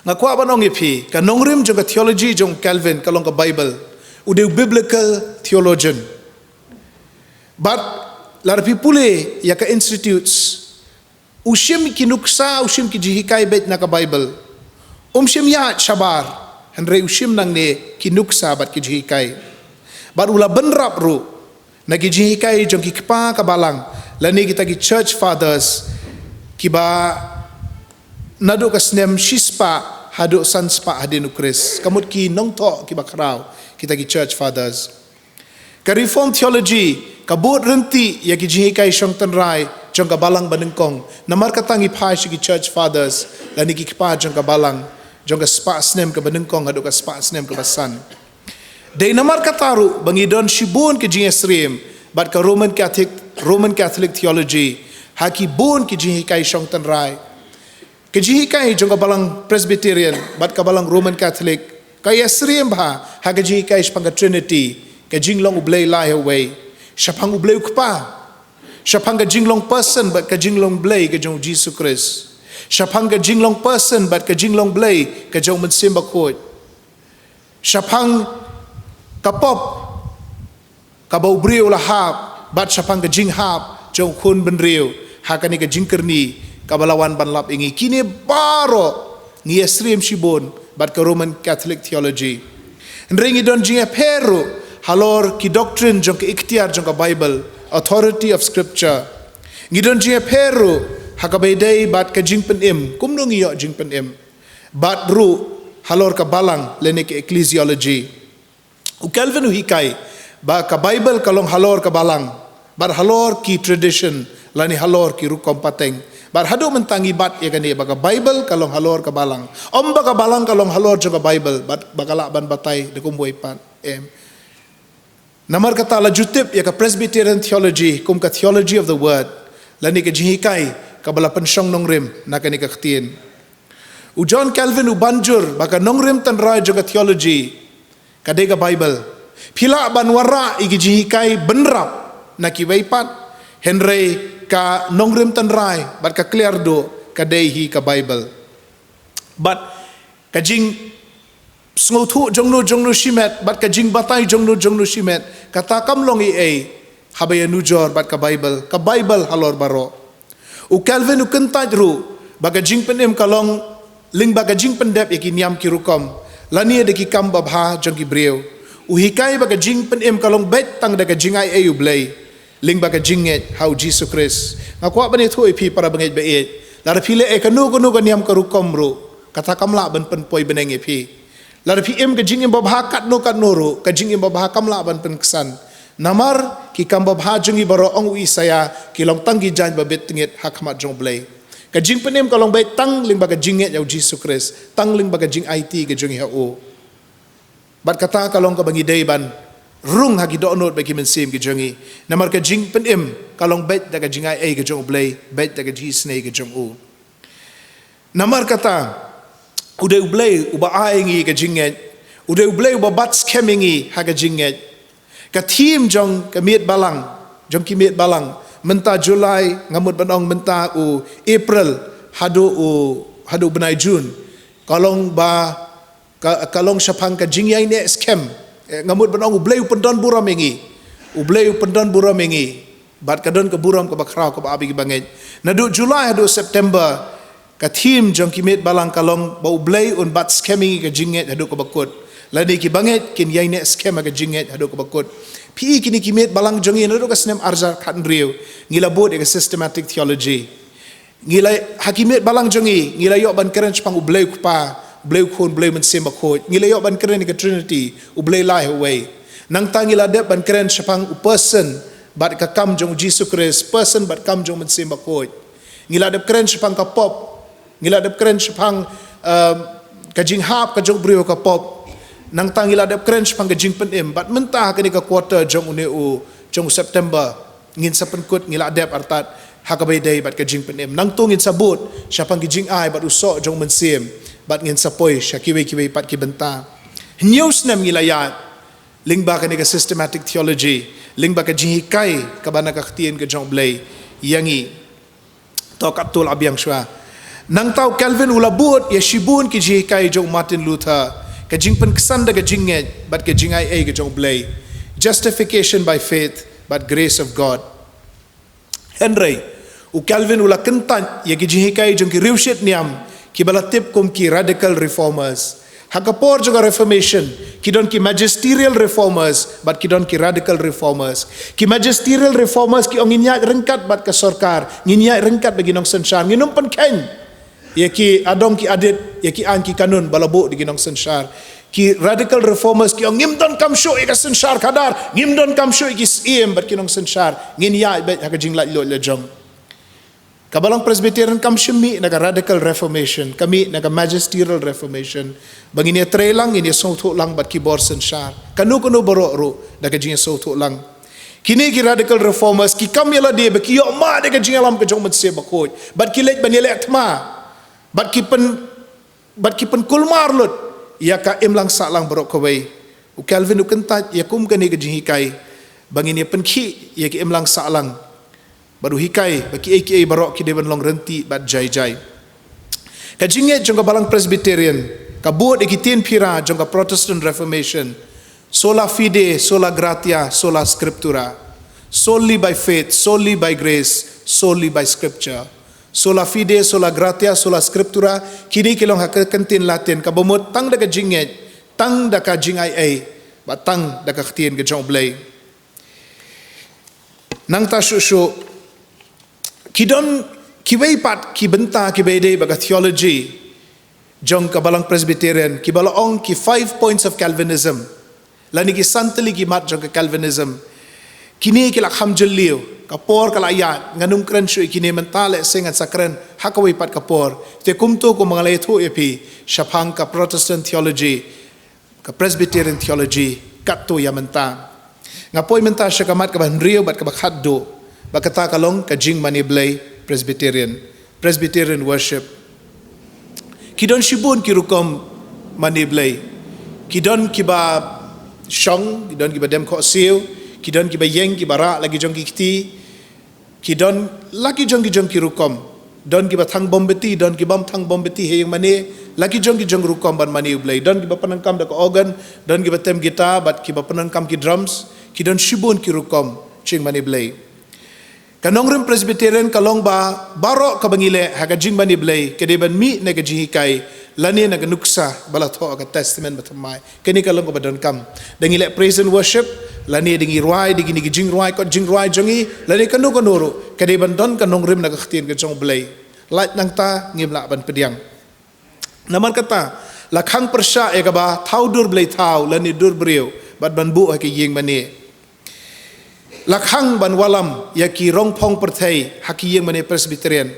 Nga kwah ban ong ïa phi, ka nongrim jong ka theology jong Calvin ka long ka Bible. U dei u biblical theologian. Bad lada phi pule ïa ka Institutes, u shim ki nuksa, u shim ki jinghikai beit na ka Bible. Um shim ïa shabar, hynrei u shim nangne ki nuksa bad ki jinghikai. Bad u la bynrap ruh na ki jinghikai jong ki kpa ka balang, lane kita ki church fathers, kiba naduh ka snem shispah haduh sanspah hadien u Khrist. Ka mut ki nongthoh kiba khraw, kita ki church fathers. Ka Reformed theology ka bud rynti ïa ki jinghikai shong tynrai jong ka balang banyngkong. Namar kata ngi phai sha ki church fathers, lane ki kpa jong ka balang, jong ka spah snem kaba nyngkong haduh ka spah snem kaba san. Dei namar kata ruh ba ngi don shibun ki jingïasyriem bad ka Roman Catholic, Roman Catholic theology ha ki bun ki jinghikai shong tynrai. Ka jinghikai jong ka balang Presbyterian bad ka balang Roman Catholic ka ïasyriem bha ha ka jinghikai shaphang ka Trinity, ka jinglong U Blei lai ha uwei, shaphang U Blei u Kpa, shaphang ka jinglong person bad ka jinglong Blei ka jong u Jisu Khrist, shaphang ka jinglong person bad ka jinglong Blei ka jong u Mynsiem Bakhuid, shaphang ka pop kaba u briew u la hap, bad shaphang ka jinghap jong u khun bynriew ha kane ka jingkyrni kaba la wan ban lap ïa ngi. Kine baroh ngi ïasyriem shibun bad ka Roman Catholic theology. Hynrei ngi don jingïapher ruh halor ki doctrine jong ka iktiar jong ka Bible, authority of scripture. Ngi don jingïapher ruh ha kaba ïadei bad ka jingpynim, kumno ngi ïoh jingpynim. Bad ruh halor ka balang lane ka ecclesiology. U Calvin u hikai ba ka Bible ka long halor ka balang, bad halor ki tradition lane halor ki rukom pateng. Bad haduh mynta ngi bat ïa kane ba ka Bible ka long halor ka balang. Ym ba ka balang ka long halor jong ka Bible, bad ba ka lah ban batai da kumwei pat. Em. Namar kata la ju tip ïa ka Presbyterian theology kum ka theology of the word, lane ka jinghikai kaba la pynshong nongrim na kane ka ktien. U John Calvin u banjur ba ka nongrim tynrai jong ka theology ka dei ka Bible. Phi lah ban wanrah ïa ki jinghikai bynrap na kiwei pat, hynrei ka nongrim tynrai bad ka kliar duh ka dei hi ka Bible. Bad ka jingsngewthuh jongno jongno shimet bad ka jingbatai jongno jongno shimet, kata kam long ei ei haba ïanujor bad ka Bible, ka Bible halor baroh. U Calvin u kyntait ruh ba ka jingpynim ka long lyngba ka jingpyndep ïa ki niam ki rukom lane da ki kam babha jong ki briew. U hikai ba ka jingpynim ka long beit tang da ka jingai ei U Blei lyngba ka jingngeit ha U Jisu Khrist. Nga kwah ban ïathuh ïa phi para bangeit ba ïeit, lada phi leh ïa kano kano ka niam ka rukom ruh, kata kam lah ban pynpoi bneng ïa phi. Lada phi im ka jingim babha katno katno ruh, ka jingim babha kam lah ban pynksan. Namar ki kam babha jong ngi baroh, ong u Isaïah, ki long tang ki jaiñ ba bit tngit ha khmat jong U Blei. Ka jingpynim ka long beit tang lyngba ka jingngeit ïa U Jisu Khrist, tang lyngba ka jingaiti ka jong ngi ha U. Bad kata ka long kaba ngi dei ban rung ha ki dohnud bad ki mynsiem ki jong ngi. Namar ka jingpynim ka long beit da ka jingai ei ka jong U Blei, beit da ka jingisynei ka jong U. Namar kata, u dei U Blei uba ai ngi ka jingngeit, u dei U Blei uba bat skhem ïa ngi ha ka jingngeit. Ka theme jong ka miet balang, jong ki miet balang, mynta July, nga mut ban ong mynta u April haduh u, haduh u bnai June, ka long ba ka, ka long shaphang ka jingïaineh skhem. Eh, nga mut ban ong U Blei u pyndon burom ïa ngi. U Blei u pyndon burom ïa ngi. Bad ka don ka burom kaba khraw kaba ap ïa ki bangeit. Naduh July haduh September, ka theme jong ki miet balang ka long ba U Blei un bat skhem ïa ngi ka jingngeit haduh kaba kut, lane ki bangeit kin ïaineh skhem ha ka jingngeit haduh kaba kut. Phi i kine ki miet balang jong ngi, naduh ka snem arhajar khathynriew ngi la bud ïa ka systematic theology. Ngi la, ha ki miet balang jong ngi, ngi la ïoh ban kren shaphang U Blei U Kpa, U Blei U Khun, U Blei U Mynsiem Bakhuid. Ngi la ïoh ban kren ïa ka Trinity, U Blei lai ha uwei. Nangta ngi la dep ban kren shaphang u person bad ka kam jong U Jisu Khrist, person bad kam jong U Mynsiem Bakhuid. Ngi la dep kren shaphang ka pop, ngi la dep kren shaphang, um, ka jinghap ka jong u briew ha ka pop. Nangta ngi la dep kren shaphang ka jingpynim, bad mynta ha kane ka quarter jong une u, jong u September, ngin sa pynkut, ngi la dep artat ha kaba ïadei bad ka jingpynim. Nangta ngin sa bud shaphang ki jingai bad u soh jong u mynsiem, bad ngin sa poi sha kiwei kiwei pat ki bynta. Hynñiew snem ngi la ïaid lyngba kane ka systematic theology, lyngba ka jinghikai kaba na ka ktien ka jong U Blei ïa ngi. To katto la biang shuwa. Nangta u Calvin u la bud ïa shibun ki jinghikai jong u Martin Luther, ka jingpynksan da ka jingngeit bad ka jingai ei ka jong U Blei. Justification by faith, but grace of God. Hynrei u Calvin u la kyntait ïa ki jinghikai jong ki riewshit niam kiba la tip kum ki radical reformers. Ha ka por jong ka Reformation, ki don ki magisterial reformers bad ki don ki radical reformers. Ki magisterial reformers ki ong ngin ïaid ryngkat bad ka sorkar, ngin ïaid ryngkat bad ki nongsynshar, ngin ym pynkheiñ ïa ki adong ki adit, ïa ki aiñ ki kanun ba la buh da ki nongsynshar. Ki radical reformers ki ong ngim donkam shuh ïa ka synshar khadar, ngim donkam shuh ïa ki syiem bad ki nongsynshar, ngin ïaid beit ha ka jinglaitluid lajong. Ka Balang Presbyterian kam shym mih na ka Radical Reformation, ka mih na ka Magisterial Reformation. Ba ngin ïatrei lang, ngin ïasngewthuh lang bad ki bor synshar. Kano kano baroh ruh da ka jingïasngewthuh lang. Kine ki Radical Reformers ki kam ïa lade ba ki ïoh mad ïa ka jingïalam ka jong u Mynsiem Bakhuid, bad ki leit ban ïaleh thma, bad ki pyn bad ki pynkulmar lut ïa ka imlang sahlang baroh kawei. U Calvin u kyntait ïa kum kane ka jinghikai, ba ngin ïa pynkhih ïa ka imlang sahlang. Bad u hikai ba kiei kiei baroh ki dei ban long rynti bad jai jai. Ka jingngeit jong ka Balang Presbyterian ka bud ïa ki ktien phira jong ka Protestant Reformation: sola fide, sola gratia, sola scriptura. Solely by faith, solely by grace, solely by scripture. Sola fide, sola gratia, sola scriptura, kine ki long ha ka kyntien Latin, kaba mut tang da ka jingngeit, tang da ka jingaiei, bad tang da ka ktien ka jong U Blei. Nangta shuh shuh, ki don kiwei pat ki bynta kiba ïadei bad ka theology jong ka Balang Presbyterian, kiba la ong ki five points of Calvinism, lane ki san tylli ki mat jong ka Calvinism. Kine ki la kham jylliew, ka por ka la ïaid, ngan ym kren shuh ïa kine mynta, lehse ngan sa kren ha kawei pat ka por. Te kumto kumba nga la ïathuh ïa phi shaphang ka Protestant theology, ka Presbyterian theology, katto ïa mynta. Nga poi mynta sha ka mat kaba hynriew bad kaba khatduh, bad kata ka long ka jingmane Blei Presbyterian, Presbyterian worship. Ki don shibun ki rukom mane Blei. Ki don kiba shong, ki don kiba dem khohsiew, ki don kiba ïeng, kiba rah la ki jong ki kti, ki don la ki jong ki jong ki rukom. Don kiba thang mombati, don ki bym thang mombati ha ïingmane, la ki jong ki jong rukom ban mane U Blei. Don kiba pyndonkam da ka organ, don kiba tem guitar, bad kiba pyndonkam ki drums, ki don shibun ki rukom jingmane Blei. Ka nongrim Presbyterian ka long ba baroh kaba ngi leh ha ka jingmane Blei ka dei ban mih na ka jinghikai lane na ka nuksa ba la thoh ha ka Testament Bathymmai. Kane ka long kaba donkam. Da ngi leh praise and worship, lane da ngi rwai, da kine ki jingrwai, kot jingrwai jong ngi, lane kano kano ruh, ka dei ban don ka nongrim na ka ktien ka jong U Blei. Lait nangta ngim lah ban pdiang. Namar kata, la khang pyrshah ïa kaba thaw dur blei thaw, lane dur briew, bad ban buh ha ka ïingmane. La khang ban wallam ïa ki rongphong pyrthei ha ki ïingmane Presbyterian.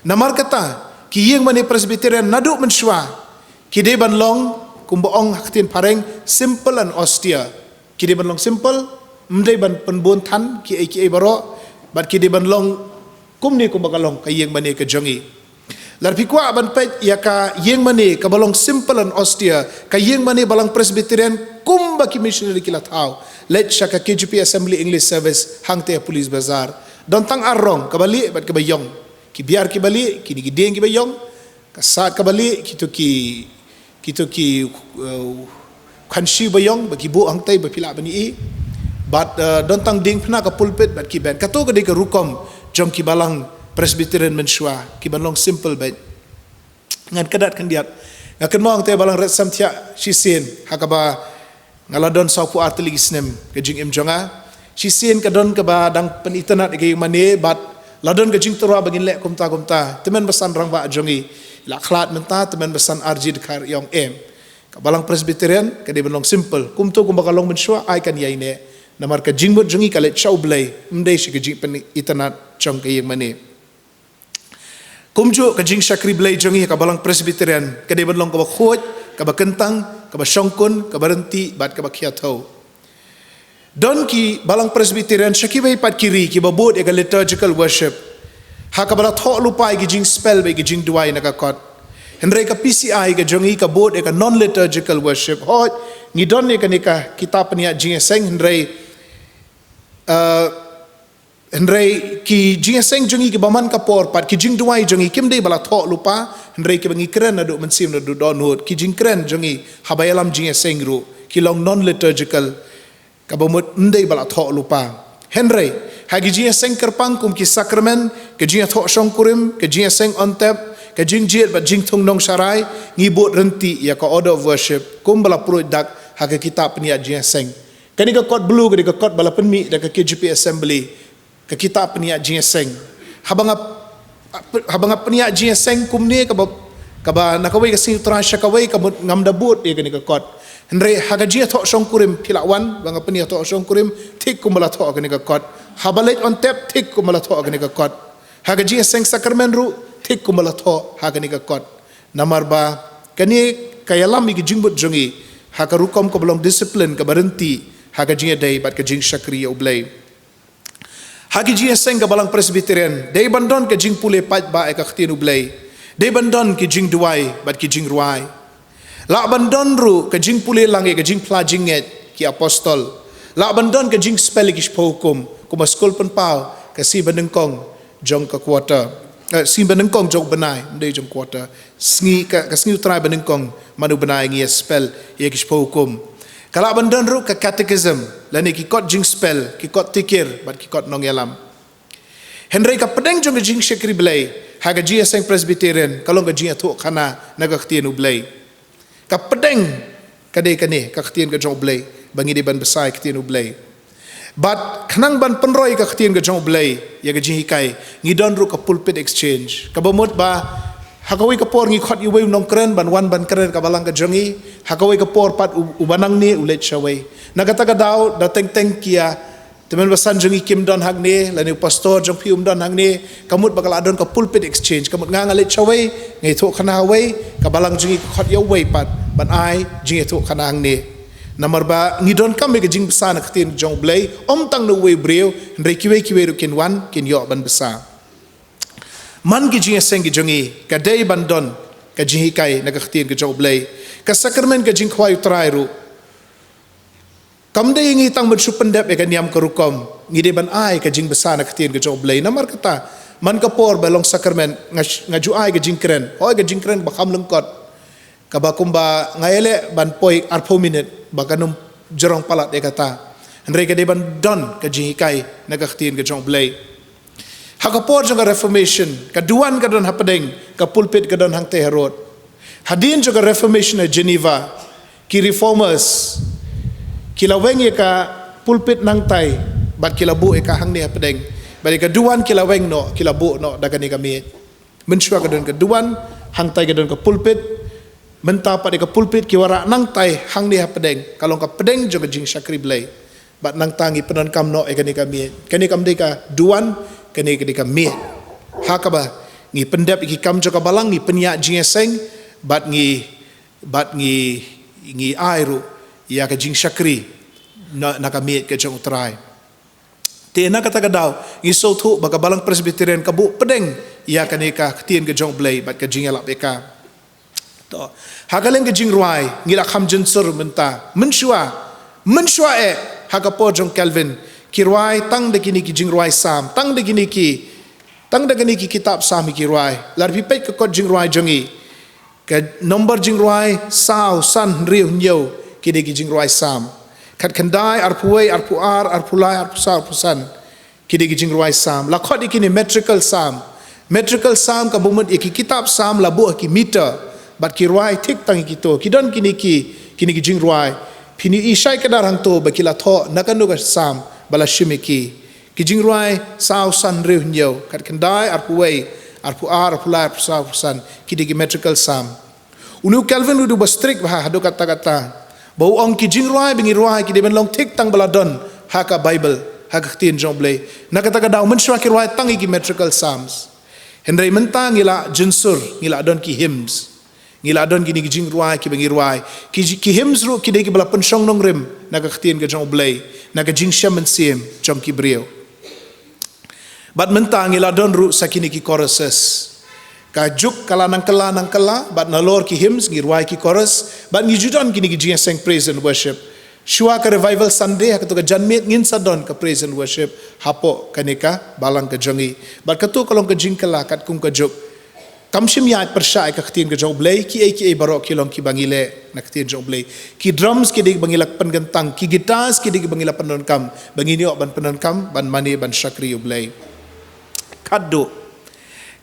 Namar kata, ki ïingmane Presbyterian naduh mynshuwa ki dei ban long, kumba ong ha ka ktien phareng, simple and austere. Ki dei ban long simple, ym dei ban pynbun than kiei kiei baroh, bad ki dei ban long kumne kumba ka long ka ïingmane ka jong ngi. Lada phi kwah ban peit ïa ka ïingmane kaba long simple and austere, ka ïingmane Balang Presbyterian kumba ki missionary ki la thaw. Leit sha ka K J P Assembly English Service hangtei Police Bazar. Don tang ar rong, kaba lieh bad kaba ïong. Ki biar kiba lieh, kine ki dieng kiba ïong. Ka sad kaba lieh, kito ki, kito ki, uh, khansi ba ïong, ba ki buh hangtei ba phi lah ban ïohi. Bad, uh, don tang diengphna, ka pulpit bad ki bench. Kato ka dei ka rukom jong ki Balang Presbyterian mynshuwa, ki ban long simple bad ngan kyndat khyndiat. Nga kynmaw hangtei Balang Red Samthiah shisien, ha kaba nga la don sawphew ar tylli ki snem ka jingim jong nga. Shisien ka don kaba dang pynitynnad ïa ka ïingmane, bad la don ka jingtyrwa ba ngin leh kumta kumta. Tymmen basan rangbah jong ngi la khlad mynta, tymmen basan arji dkhar ïong em. Ka Balang Presbyterian ka dei ban long simple. Kumto kumba ka long mynshuwa, ai kan ïaineh. Namar ka jingmut jong ngi ka leit sha U Blei, ym dei sha ka jingpynitynnad jong ka ïingmane. Kumjuh ka jingshakri Blei jong ngi ha ka Balang Presbyterian ka dei ban long kaba khuid, kaba kyntang, kaba shongkun, kaba ryntih bad kaba khiathaw. Don ki Balang Presbyterian sha kiwei pat ki ri kiba bud ïa ka liturgical worship, ha kaba la thoh lypa ïa ki jingspell bad ïa ki jingduwai na ka kot. Hynrei ka P C I ka jong ngi ka bud ïa ka non liturgical worship. Hooid, ngi don ïa kane ka kitab pynïaid jingïaseng, hynrei, uh, hynrei ki jingïaseng jong ngi kiba man ka por pat, ki jingduwai jong ngi kim dei ba la thoh lypa, hynrei kiba ngi kren naduh mynsiem naduh dohnud, ki jingkren jong ngi haba ïalam jingïaseng ruh ki long non liturgical, kaba mut ym dei ba la thoh lypa. Hynrei ha ki jingïaseng kyrpang kum ki sakramen, ka jingïathoh shongkurim, ka jingïaseng on tep, ka jingjied bad jingthung nongsharai, ngi bud ryntih ïa ka order of worship kumba la pruid dak ha ka kitab pynïaid jingïaseng. Kane ka kot blue ka dei ka kot ba la pynmih da ka K J P Assembly, ka kitab pynïaid jingïaseng. Haba nga, haba nga pynïaid jingïaseng kumne, kaba, kaba na kawei ka sngi U Trai sha kawei, ka mut ngam da bud ïa kane ka kot. Hynrei ha ka jingïathoh shongkurim phi lah wan ba nga pynïathoh shongkurim thik kumba la thoh ha kane ka kot. Haba leit on tep thik kumba la thoh ha kane ka kot. Ha ka jingïaseng sakramen ruh thik kumba la thoh ha kane ka kot. Namar ba kane ka ïalam ïa ki jingmut jong ngi ha ka rukom kaba long discipline, kaba ryntih ha ka jingïadei bad ka jingshakri ïa U Blei. Ha ki jingïaseng ka Balang Presbyterian dei ban don ka jingpule paidbah ïa ka ktien U Blei. Dei ban don ki jingduwai bad ki jingrwai. Lah ban don ruh ka jingpule lang ïa ka jingphla jingngeit ki apostol. Lah ban don ka jingspell ïa ki shiphew hukum, kum ha skul pynpaw, ka sngi banyngkong jong ka quarter. Eh, sngi banyngkong jong u bnai, ym dei jong quarter. Sngi ka, ka sngi U Trai banyngkong man u bnai ngi ïa spell ïa ki shiphew hukum. Ka lah ban don ruh ka catechism, lane ki kot jingspell, ki kot tikir bad ki kot nongïalam. Hynrei ka pdeng jong ka jingshakri Blei ha ka jingïaseng Presbyterian ka long ka jingïathuhkhana na ka ktien U Blei. Ka pdeng ka dei kane ka ktien ka jong U Blei, ba ngi dei ban bsa ïa ka ktien U Blei. Bad khnang ban pynroi ïa ka ktien ka jong U Blei ïa ka jinghikai, ngi don ruh ka pulpit exchange, kaba mut ba ha kawei ka por ngi khot ïa uwei u nongkren ban wan ban kren ha ka balang ka jong ngi, ha kawei ka por pat u, uba nangne u leit shawei. Na kata ka daw da teng teng ki ïa tymmen basan jong ngi kim don hangne, lane u pastor jong phi um don hangne, ka mut ba ka la don ka pulpit exchange, ka mut nga nga leit shawei, nga ïathuhkhana hawei, ka balang jong ngi ka khot ïa uwei pat ban ai jingïathuhkhana hangne. Namar ba ngi donkam ïa ka jingbsa na ka ktien jong U Blei, ym tang na uwei u briew, hynrei kiwei kiwei ruh kin wan kin ïoh ban bsa. Man ki jingïaseng ki jong ngi ka dei ban don ka jinghikai na ka ktien ka jong U Blei. Ka sakramen ka jingkhwai U Trai ruh kam dei ngi tang ban shu pyndep ïa ka niam ka rukom, ngi dei ban ai ka jingbsa na ka ktien ka jong U Blei. Namar kata, man ka por ba long sakramen, nga sh-, nga ju ai ka jingkren, hooid ka jingkren ba kham lyngkot, kaba kumba nga ïaleh ban poi arphew minit ba kan ym jrong palat ïa kata. Hynrei ka dei ban don ka jinghikai na ka ktien ka jong U Blei. Ha ka por jong ka Reformation, ka duwan ka don hapdeng, ka pulpit ka don hangtei harud. Hadien jong ka Reformation ha Geneva, ki reformers ki la weng ïa ka pulpit nangtai, bad ki la buh ïa ka hangne hapdeng, bad ïa ka duwan ki la weng noh, ki la buh noh da kane ka miej. Mynshuwa ka don ka duwan, hangtai ka don ka pulpit, mynta pat ïa ka pulpit ki wanrah nangtai hangne hapdeng, ka long ka pdeng jong ka jingshakri Blei. Bad nangta ngi pyndonkam noh ïa kane ka miej. Kane kam dei ka duwan, kane ka dei ka miej. Ha kaba ngi pyndep ïa ki kam jong ka balang, ngi pynïaid jingïaseng, bad ngi, bad ngi, ngi ai ruh ïa ka jingshakri na, na ka miej ka jong U Trai. Te na kata ka daw ngi sngewthuh ba ka balang Presbyterian ka buh pdeng ïa kane ka ktien ka jong U Blei bad ka jingïalap ïa ka. To, ha ka liang ka jingrwai, ngi la kham jynsur mynta. Mynshuwa, mynshuwa eh, ha ka por jong Calvin, ki rwai tang da kine ki jingrwai Salm, tang da kine ki, tang da kine ki kitab Salm ki rwai. Lada phi peit ka kot jingrwai jong ngi, ka nombor jingrwai saw, san, hynriew, hynñiew, ki dei ki jingrwai Salm. Khatkhyndai, arphew wei, arphew ar, arphew lai, arphew saw, arphew san, ki dei ki jingrwai Salm. La khot ïa kine metrical Salm. Metrical Salm kaba mut ïa ki kitab Salm la buh ha ki meter, bad ki rwai thik tang ïa kito. Ki don kine ki, kine ki jingrwai. Phin ïohi shai kdar hangto ba ki la thoh na kano ka Salm ba la shim ïa ki. Ki jingrwai saw, san, hynriew, hynñiew, khatkhyndai, arphew wei, arphew ar, arphew lai, arphew saw, arphew san, ki dei ki metrical Salm. Une u Calvin u dei uba strict bha haduh katta katta, ba u ong ki jingrwai ba ngi rwai ki dei ban long thik tang ba la don ha ka Bible, ha ka ktien jong U Blei. Na kata ka daw mynshuwa ki rwai tang ïa ki metrical Psalms. Hynrei mynta ngi la jynsur, ngi la don ki hymns. Ngi la don kine ki jingrwai kiba ngi rwai. Ki, ki hymns ruh ki dei kiba la pynshong nongrim na ka ktien ka jong U Blei, na ka jingshem mynsiem jong ki briew. Bad mynta ngi la don ruh sa kine ki choruses. Ka juk ka la nang kylla, nang kylla, bad nalor ki hymns ngi rwai ki chorus, bad ngi ju don kine ki jingïaseng praise and worship. Shuwa ka Revival Sunday, ha kato ka janmiet ngin sa don ka praise and worship hapoh kane ka balang ka jong ngi. Bad kato ka long ka jingkylla katkum ka juk. Kam shym ïaid pyrshah ïa ka ktien ka jong U Blei, kiei kiei baroh ki long kiba ngi leh na ka ktien jong U Blei. Ki drums ki dei ba ngi la pynkyntang, ki guitars ki dei ba ngi la pyndonkam, ba ngin ïoh ban pyndonkam, ban mane, ban shakri U Blei. Khatduh.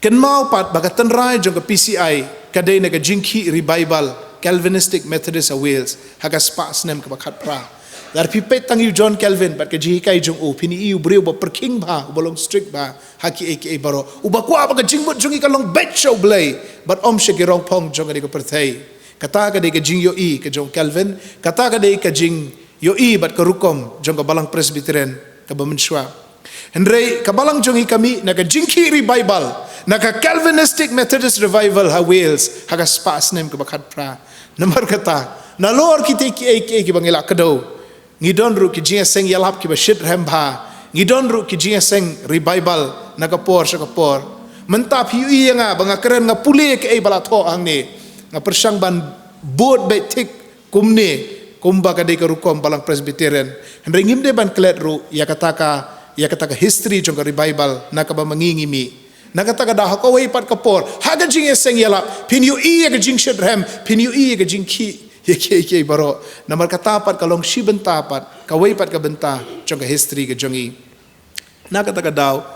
Kynmaw pat ba ka tynrai jong ka P C I ka dei na ka jingkhih revival Calvinistic Methodist ha Wales ha ka spah snem kaba khatphra. Lada phi peit tang ïa u John Calvin bad ka jinghikai jong u, phin ïohi u briew uba pyrkhing bha, uba long strict bha ha kiei kiei baroh. Uba kwah ba ka jingmut jong ngi kan long beit sha U Blei bad ym sha ki rongphong jong kane ka pyrthei. Kata ka dei ka jingïohi ka jong Calvin, kata ka dei ka jingïohi bad ka rukom jong ka balang Presbyterian kaba mynshuwa. Hynrei ka balang jong ngi ka mih na ka jingkhih revival, na ka Calvinistic Methodist Revival ha Wales ha ka spah snem kaba khatphra. Namar kata, nalor kitei kiei kiei kiba ngi la kdew, ngi don ruh ki jingïaseng ïalap kiba shitrhem bha. Ngi don ruh ki jingïaseng revival na ka por sha ka por. Mynta phi ïohi ïa nga ba nga kren, nga pule ïa kaei ba la thoh hangne. Nga pyrshang ban bud beit thik kumne, kumba ka dei ka rukom balang Presbyterian. Hynrei ngim dei ban klet ruh ïa kata ka, ïa kata ka history jong ka revival na kaba ma ngi ngi mih. Na kata ka daw ha kawei pat ka por, ha ka jingïaseng ïalap, phin ïohi ïa ka jingshitrhem, phin ïohi ïa ka jingkhih ïa kiei kiei baroh. Namar kata pat ka long shi bynta pat, kawei pat ka bynta jong ka history ka jong ngi. Na kata ka daw,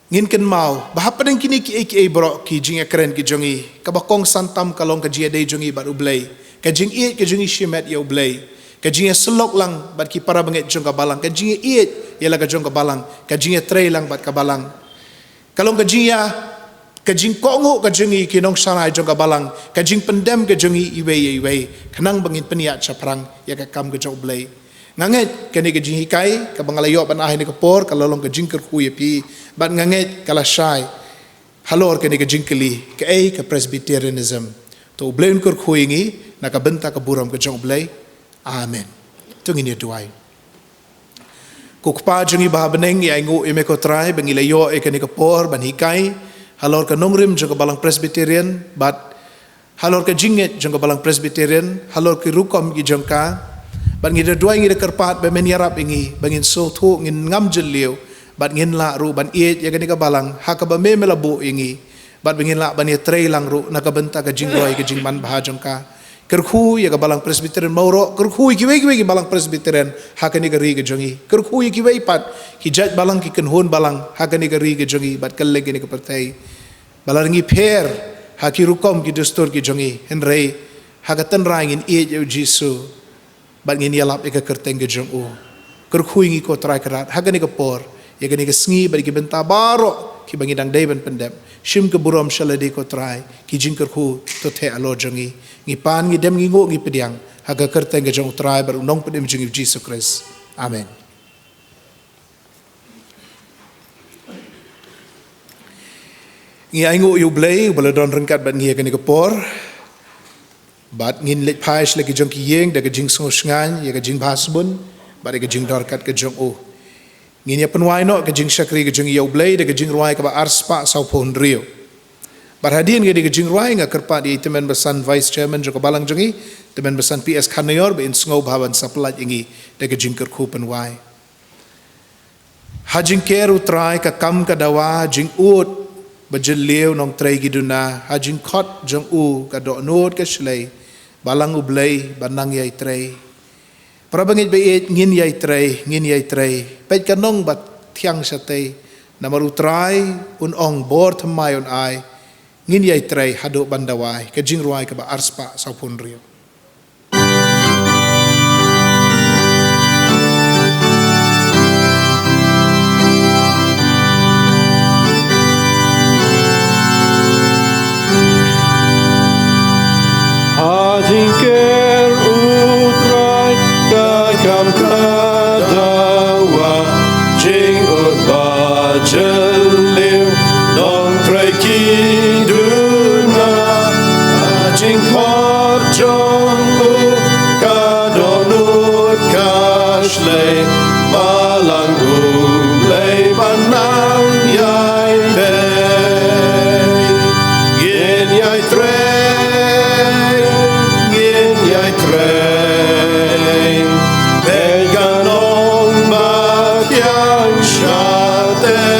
Ngin kynmaw ba hapdeng kine kiei kiei baroh ki jingïakren ki jong ngi, kaba kongsan tam ka long ka jingïadei jong ngi bad U Blei, ka jingïeit ka jong ngi shimet ïa U Blei, ka jingïasyllok lang bad ki para bangeit jong ka balang, ka jingïaieit ïa la ka jong ka balang, ka jingïatrei lang bad ka balang. Ka long ka jingïa, ka jingkohnguh ka jong ngi ki nongsharai jong ka balang, ka jingpyndem ka jong ngi iwei ïa iwei, khnang ba ngin pynïaid shaphrang ïa ka kam ka jong U Blei. Nga ngeit kane ka jinghikai kaba nga la ïoh ban ai ha kane ka por ka la long ka jingkyrkhu ïa phi, bad nga ngeit ka la shai halor kane ka jingkylli, kaei ka Presbyterianism. To U Blei un kyrkhu ïa ngi na ka bynta ka burom ka jong U Blei. Amen. To ngin ïa duwai. Ko Kpa jong ngi ba ha bneng, ngi ainguh ïa me ko Trai ba ngi la ïoh ïa kane ka por ban hikai halor ka nongrim jong ka Balang Presbyterian, bad halor ka jingngeit jong ka Balang Presbyterian, halor ki rukom ki jong ka. Bad ngi da duwai, ngi da kyrpad ba men ïarap ïa ngi ba ngin sngewthuh, ngin ngam jylliew, bad ngin lah ruh ban ïeit ïa kane ka balang ha kaba me, me la buh ïa ngi, bad ba ngin lah ban ïatrei lang ruh na ka bynta ka jingroi ka jingmanbha jong ka. Kyrkhu ïa ka Balang Presbyterian Mawroh, kyrkhu ïa kiwei kiwei ki Balang Presbyterian ha kane ka ri ka jong ngi, kyrkhu ïa kiwei pat ki jait balang, ki kynhun balang ha kane ka ri ka jong ngi bad kylleng kane ka pyrthei. Ba la ngi pher ha ki rukom ki dustur ki jong ngi, hynrei ha ka tynrai ngin ïeit ïa U Jisu bad ngin ïalap ïa ka kyrteng ka jong U. Kyrkhu ïa ngi ko Trai Kynrad ha kane ka por, ïa kane ka sngi bad ïa ki bynta baroh kiba ngi dang dei ban pyndep. Shim ka burom sha lade ko Trai, ki jingkyrkhu to theh halor jong ngi. Ngi pan, ngi dem, ngi nguh, ngi pdiang ha ka kyrteng ka jong U Trai bad U Nongpynim jong ngi U Jisu Khrist. Amen. Ngi ainguh ïa U Blei uba la don ryngkat bad ngi ha kane ka por. Bad ngin leit phai sha la ki jong ki ïing da ka jingsngewsngaiñ ïa ka jingbha sbun bad ïa ka jingdor kat ka jong U. Ngin ïa pynwai noh ka jingshakri ka jong ngi ïa U Blei da ka jingrwai kaba arspah sawphew hynriew. Bad hadien kane ka jingrwai, nga kyrpad ïa i Tymmen Basan, Vice Chairman jong ka balang jong ngi, Tymmen Basan P S Khanaior, ba in sngewbha ban sa pyllait ïa ngi da ka jingkyrkhu pynwai. Ha jingker U Trai ka kam ka dawa, jingud ba jylliew nongtrei ki duna, ha jingkhot jong U ka dohnud ka shlei, Balang U Blei ba nang ïai trei. Para bangeit ba ïeit, ngin ïai trei, ngin ïai trei. Peit ka nong ba thiang shatei, namar U Trai un ong, bor thymmai un ai, ngin ïai trei haduh ban dawa. Ka jingrwai kaba arspah sawphew hynriew. Ha jingker U Trai ka kam ka dawa, jingud ba jylliew nongtrei ki duna, ha jingkhot jong U ka dohnud ka shlei, Balang U Blei ba nang ïai trei. Ngin ïai trei, ngin ïai trei. Peit ka nong ba thiang shatei,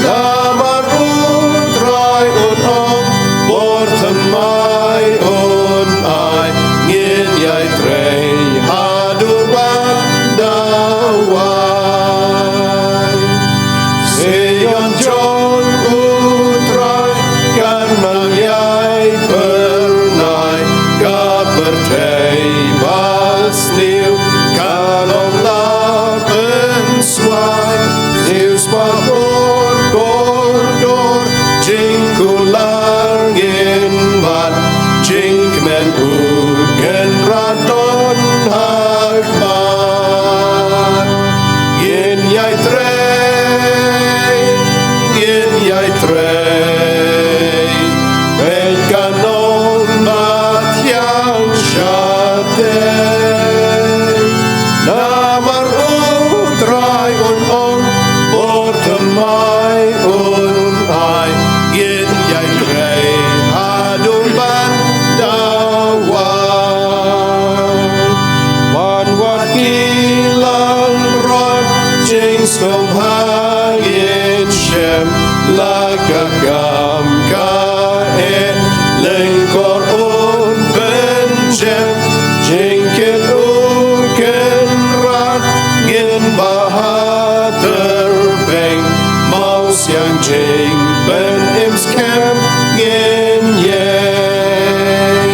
namar U Trai un ong, bor thymmai un ai, ngin ïai trei haduh ban dawa. Sion jong U Trai kan nang ïai phyrnai, ka pyrthei ba sniew ka long la pynswai. Siew spah bor kordor, jingkular ngin mad, jingkmen U Kynrad don ha khmat. Ngin ïai trei, ngin ïai trei. Peit ka nong ba thiang shatei, namar U Trai un ong, bor thymmai un ai, ngin ïai trei haduh ban dawa. Wan wat ki langbrot, jingsngewbha ngin shem, la ka kam ka eh, lyngkor un pynjem, jingkit U Kynrad ngin bha ha ter beng, Ïa jingpynim skhem ngin ïeng,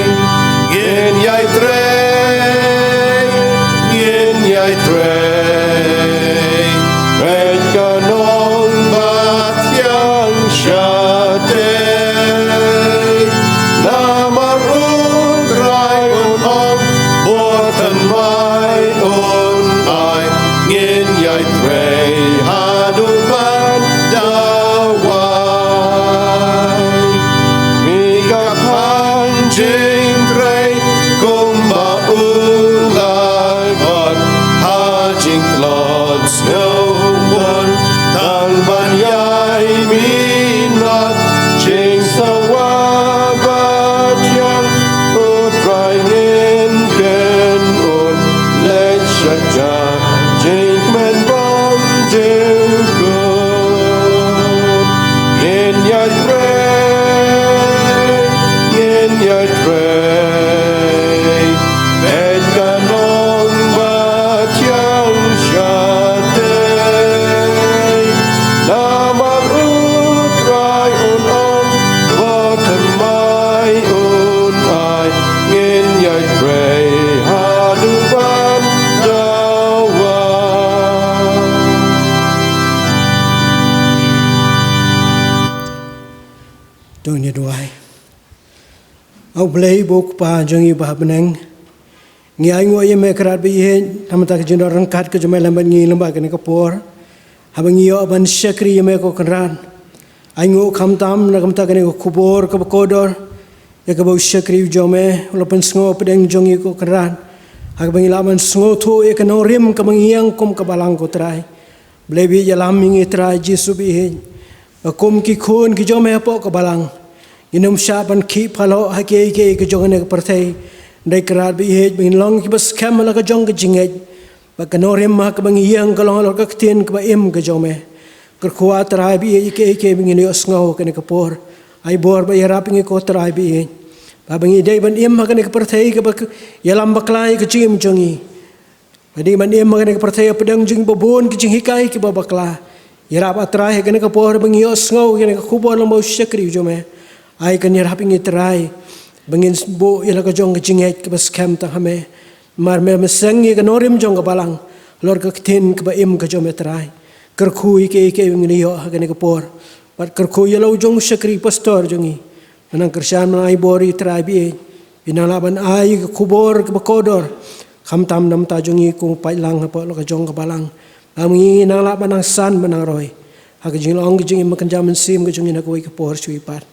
ngin ïai trei, ngin ïai trei. Peit ka nongbah thiang shatei, namar U Trai un ong, bor thymmai un ai, ngin ïai trei haduh ban dawai. Mih ka phang jingtrei kumba u la ot, ha jingtlot sngewbha tang ban ïai minot, jingsawa ba thiang U Trai ngin kynnoh, leit sha jingkmen bymjukut. Ngin ïai trei, ngin ïai trei, peit ka nongbah thiang shatei. Namar U Trai un ong, bor thymmai un ai, ngin ïai trei haduh ban dawai. To ngin ïa duwai. A U Blei, U Kpa jong ngi uba ha bneng, ngi ainguh ïa me Kynrad baieit, namar ka jingdon ryngkat ka jong me lem bad ngi lyngba kane ka por, haba ngi ïoh ban shakri ïa me ko Kynrad. Ainguh khamtam na ka bynta kane ka khubor kaba kordor, ïa kaba u shakri u jong me u la pynsngew hapdeng jong ngi ko Kynrad, ha kaba ngi lah ban sngewthuh ïa ka nongrim kaba ngi ïeng kum ka balang ko Trai. Blei baieit, ïalam ïa ngi Trai Jisu baieit, ba kum ki khun ki jong me hapoh ka balang, ngin ym shah ban khih paloh ha kiei kiei ki jong kane ka pyrthei. Hynrei Kynrad baieit, ba ngin long kiba skhem la ka jong ka jingngeit, ba ka nongrim ha kaba ngi ïeng ka long halor ka ktien kaba im ka jong me. Kyrkhu ah Trai baieit, ïa kiei kiei ba ngin ïohsngew kane ka por, ai bor ba ïarap ïa ngi ko Trai baieit, ba, ba ngi dei ban im ha kane ka pyrthei kaba k-, ïalam bakla ïa ka jingim jong ngi. Ba dei ban im ha kane ka pyrthei hapdeng jong ngi ba bun ki jinghikai kiba bakla. Ïarap ah Trai ha kane ka por ba ngi ïohsngew ïa kane ka khubor lyngba u shakri u jong me. Ai kan ïarap ïa ngi Trai, ba ngin buh ïa la ka jong ka jingngeit kaba skhem tang ha me. Namar me, me seng ïa ka nongrim jong ka balang halor ka ktien kaba im ka jong me Trai. Kyrkhu ïa kiei kiei ba ngin ïoh ha kane ka por. Bad kyrkhu ïa la u jong u shakri pastor jong ngi. Me nang kyrshan, me nang ai bor ïa u Trai baieit, ba u nang lah ban ai ïa ka khubor kaba kordor, khamtam na ka bynta jong ngi kum u paidlang hapoh la ka jong ka balang. Ba ngi nang lah ban nang san ban nang roi ha ka jinglong ka jingim ba kynja mynsiem ka jong ngi na kawei ka por sha kawei pat.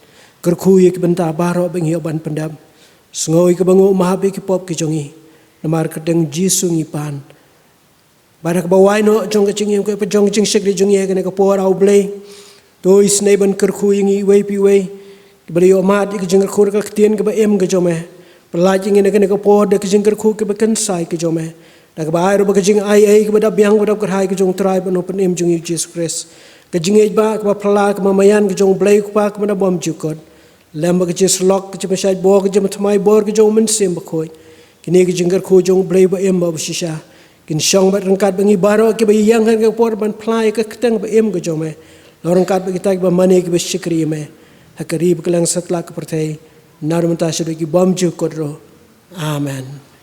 Kyrkhu ïa ki bynta baroh ba ngi ïoh ban pyndep. Sngew ïa kaba nguh, map ïa ki pop ki jong ngi. Namar ka kyrteng Jisu ngi pan. Bad ha kaba wai noh jong ka jingim, ka jong ka jingshakri jong ngi ha kane ka por, A U Blei, to isynei ban kyrkhu ïa ngi iwei pa iwei, kiba la ïoh mad ïa ka jingkyrkhu da ka ktien kaba im ka jong me. Pyllait ïa ngi na kane ka por da ka jingkyrkhu kaba kynsai ka jong me, da kaba ai ruh ba ka jingaiei kaba dap biang, kaba dap kyrhai ka jong u Trai bad u Nongpynim jong ngi Jisu Khrist, ka jingngeit ba kaba phylla, kaba maïan ka jong U Blei U Kpa kaba na bymjukut, lem bad ka jingsyllok, ka jingpynshait bor, ka jingpynthymmai bor ka jong U Mynsiem Bakhuid, kine ki jingkyrkhu jong U Blei ba im bad ba shisha kin shong bad ryngkat bad ngi baroh kiba ïeng ha kane ka por ban phla ïa ka kyrteng ba im ka jong me, la ryngkat bad kita kiba mane, kiba shakri ïa me ha ka ri bad kylleng satlak ka pyrthei, naduh mynta shaduh ki bymjukut ruh. Amen.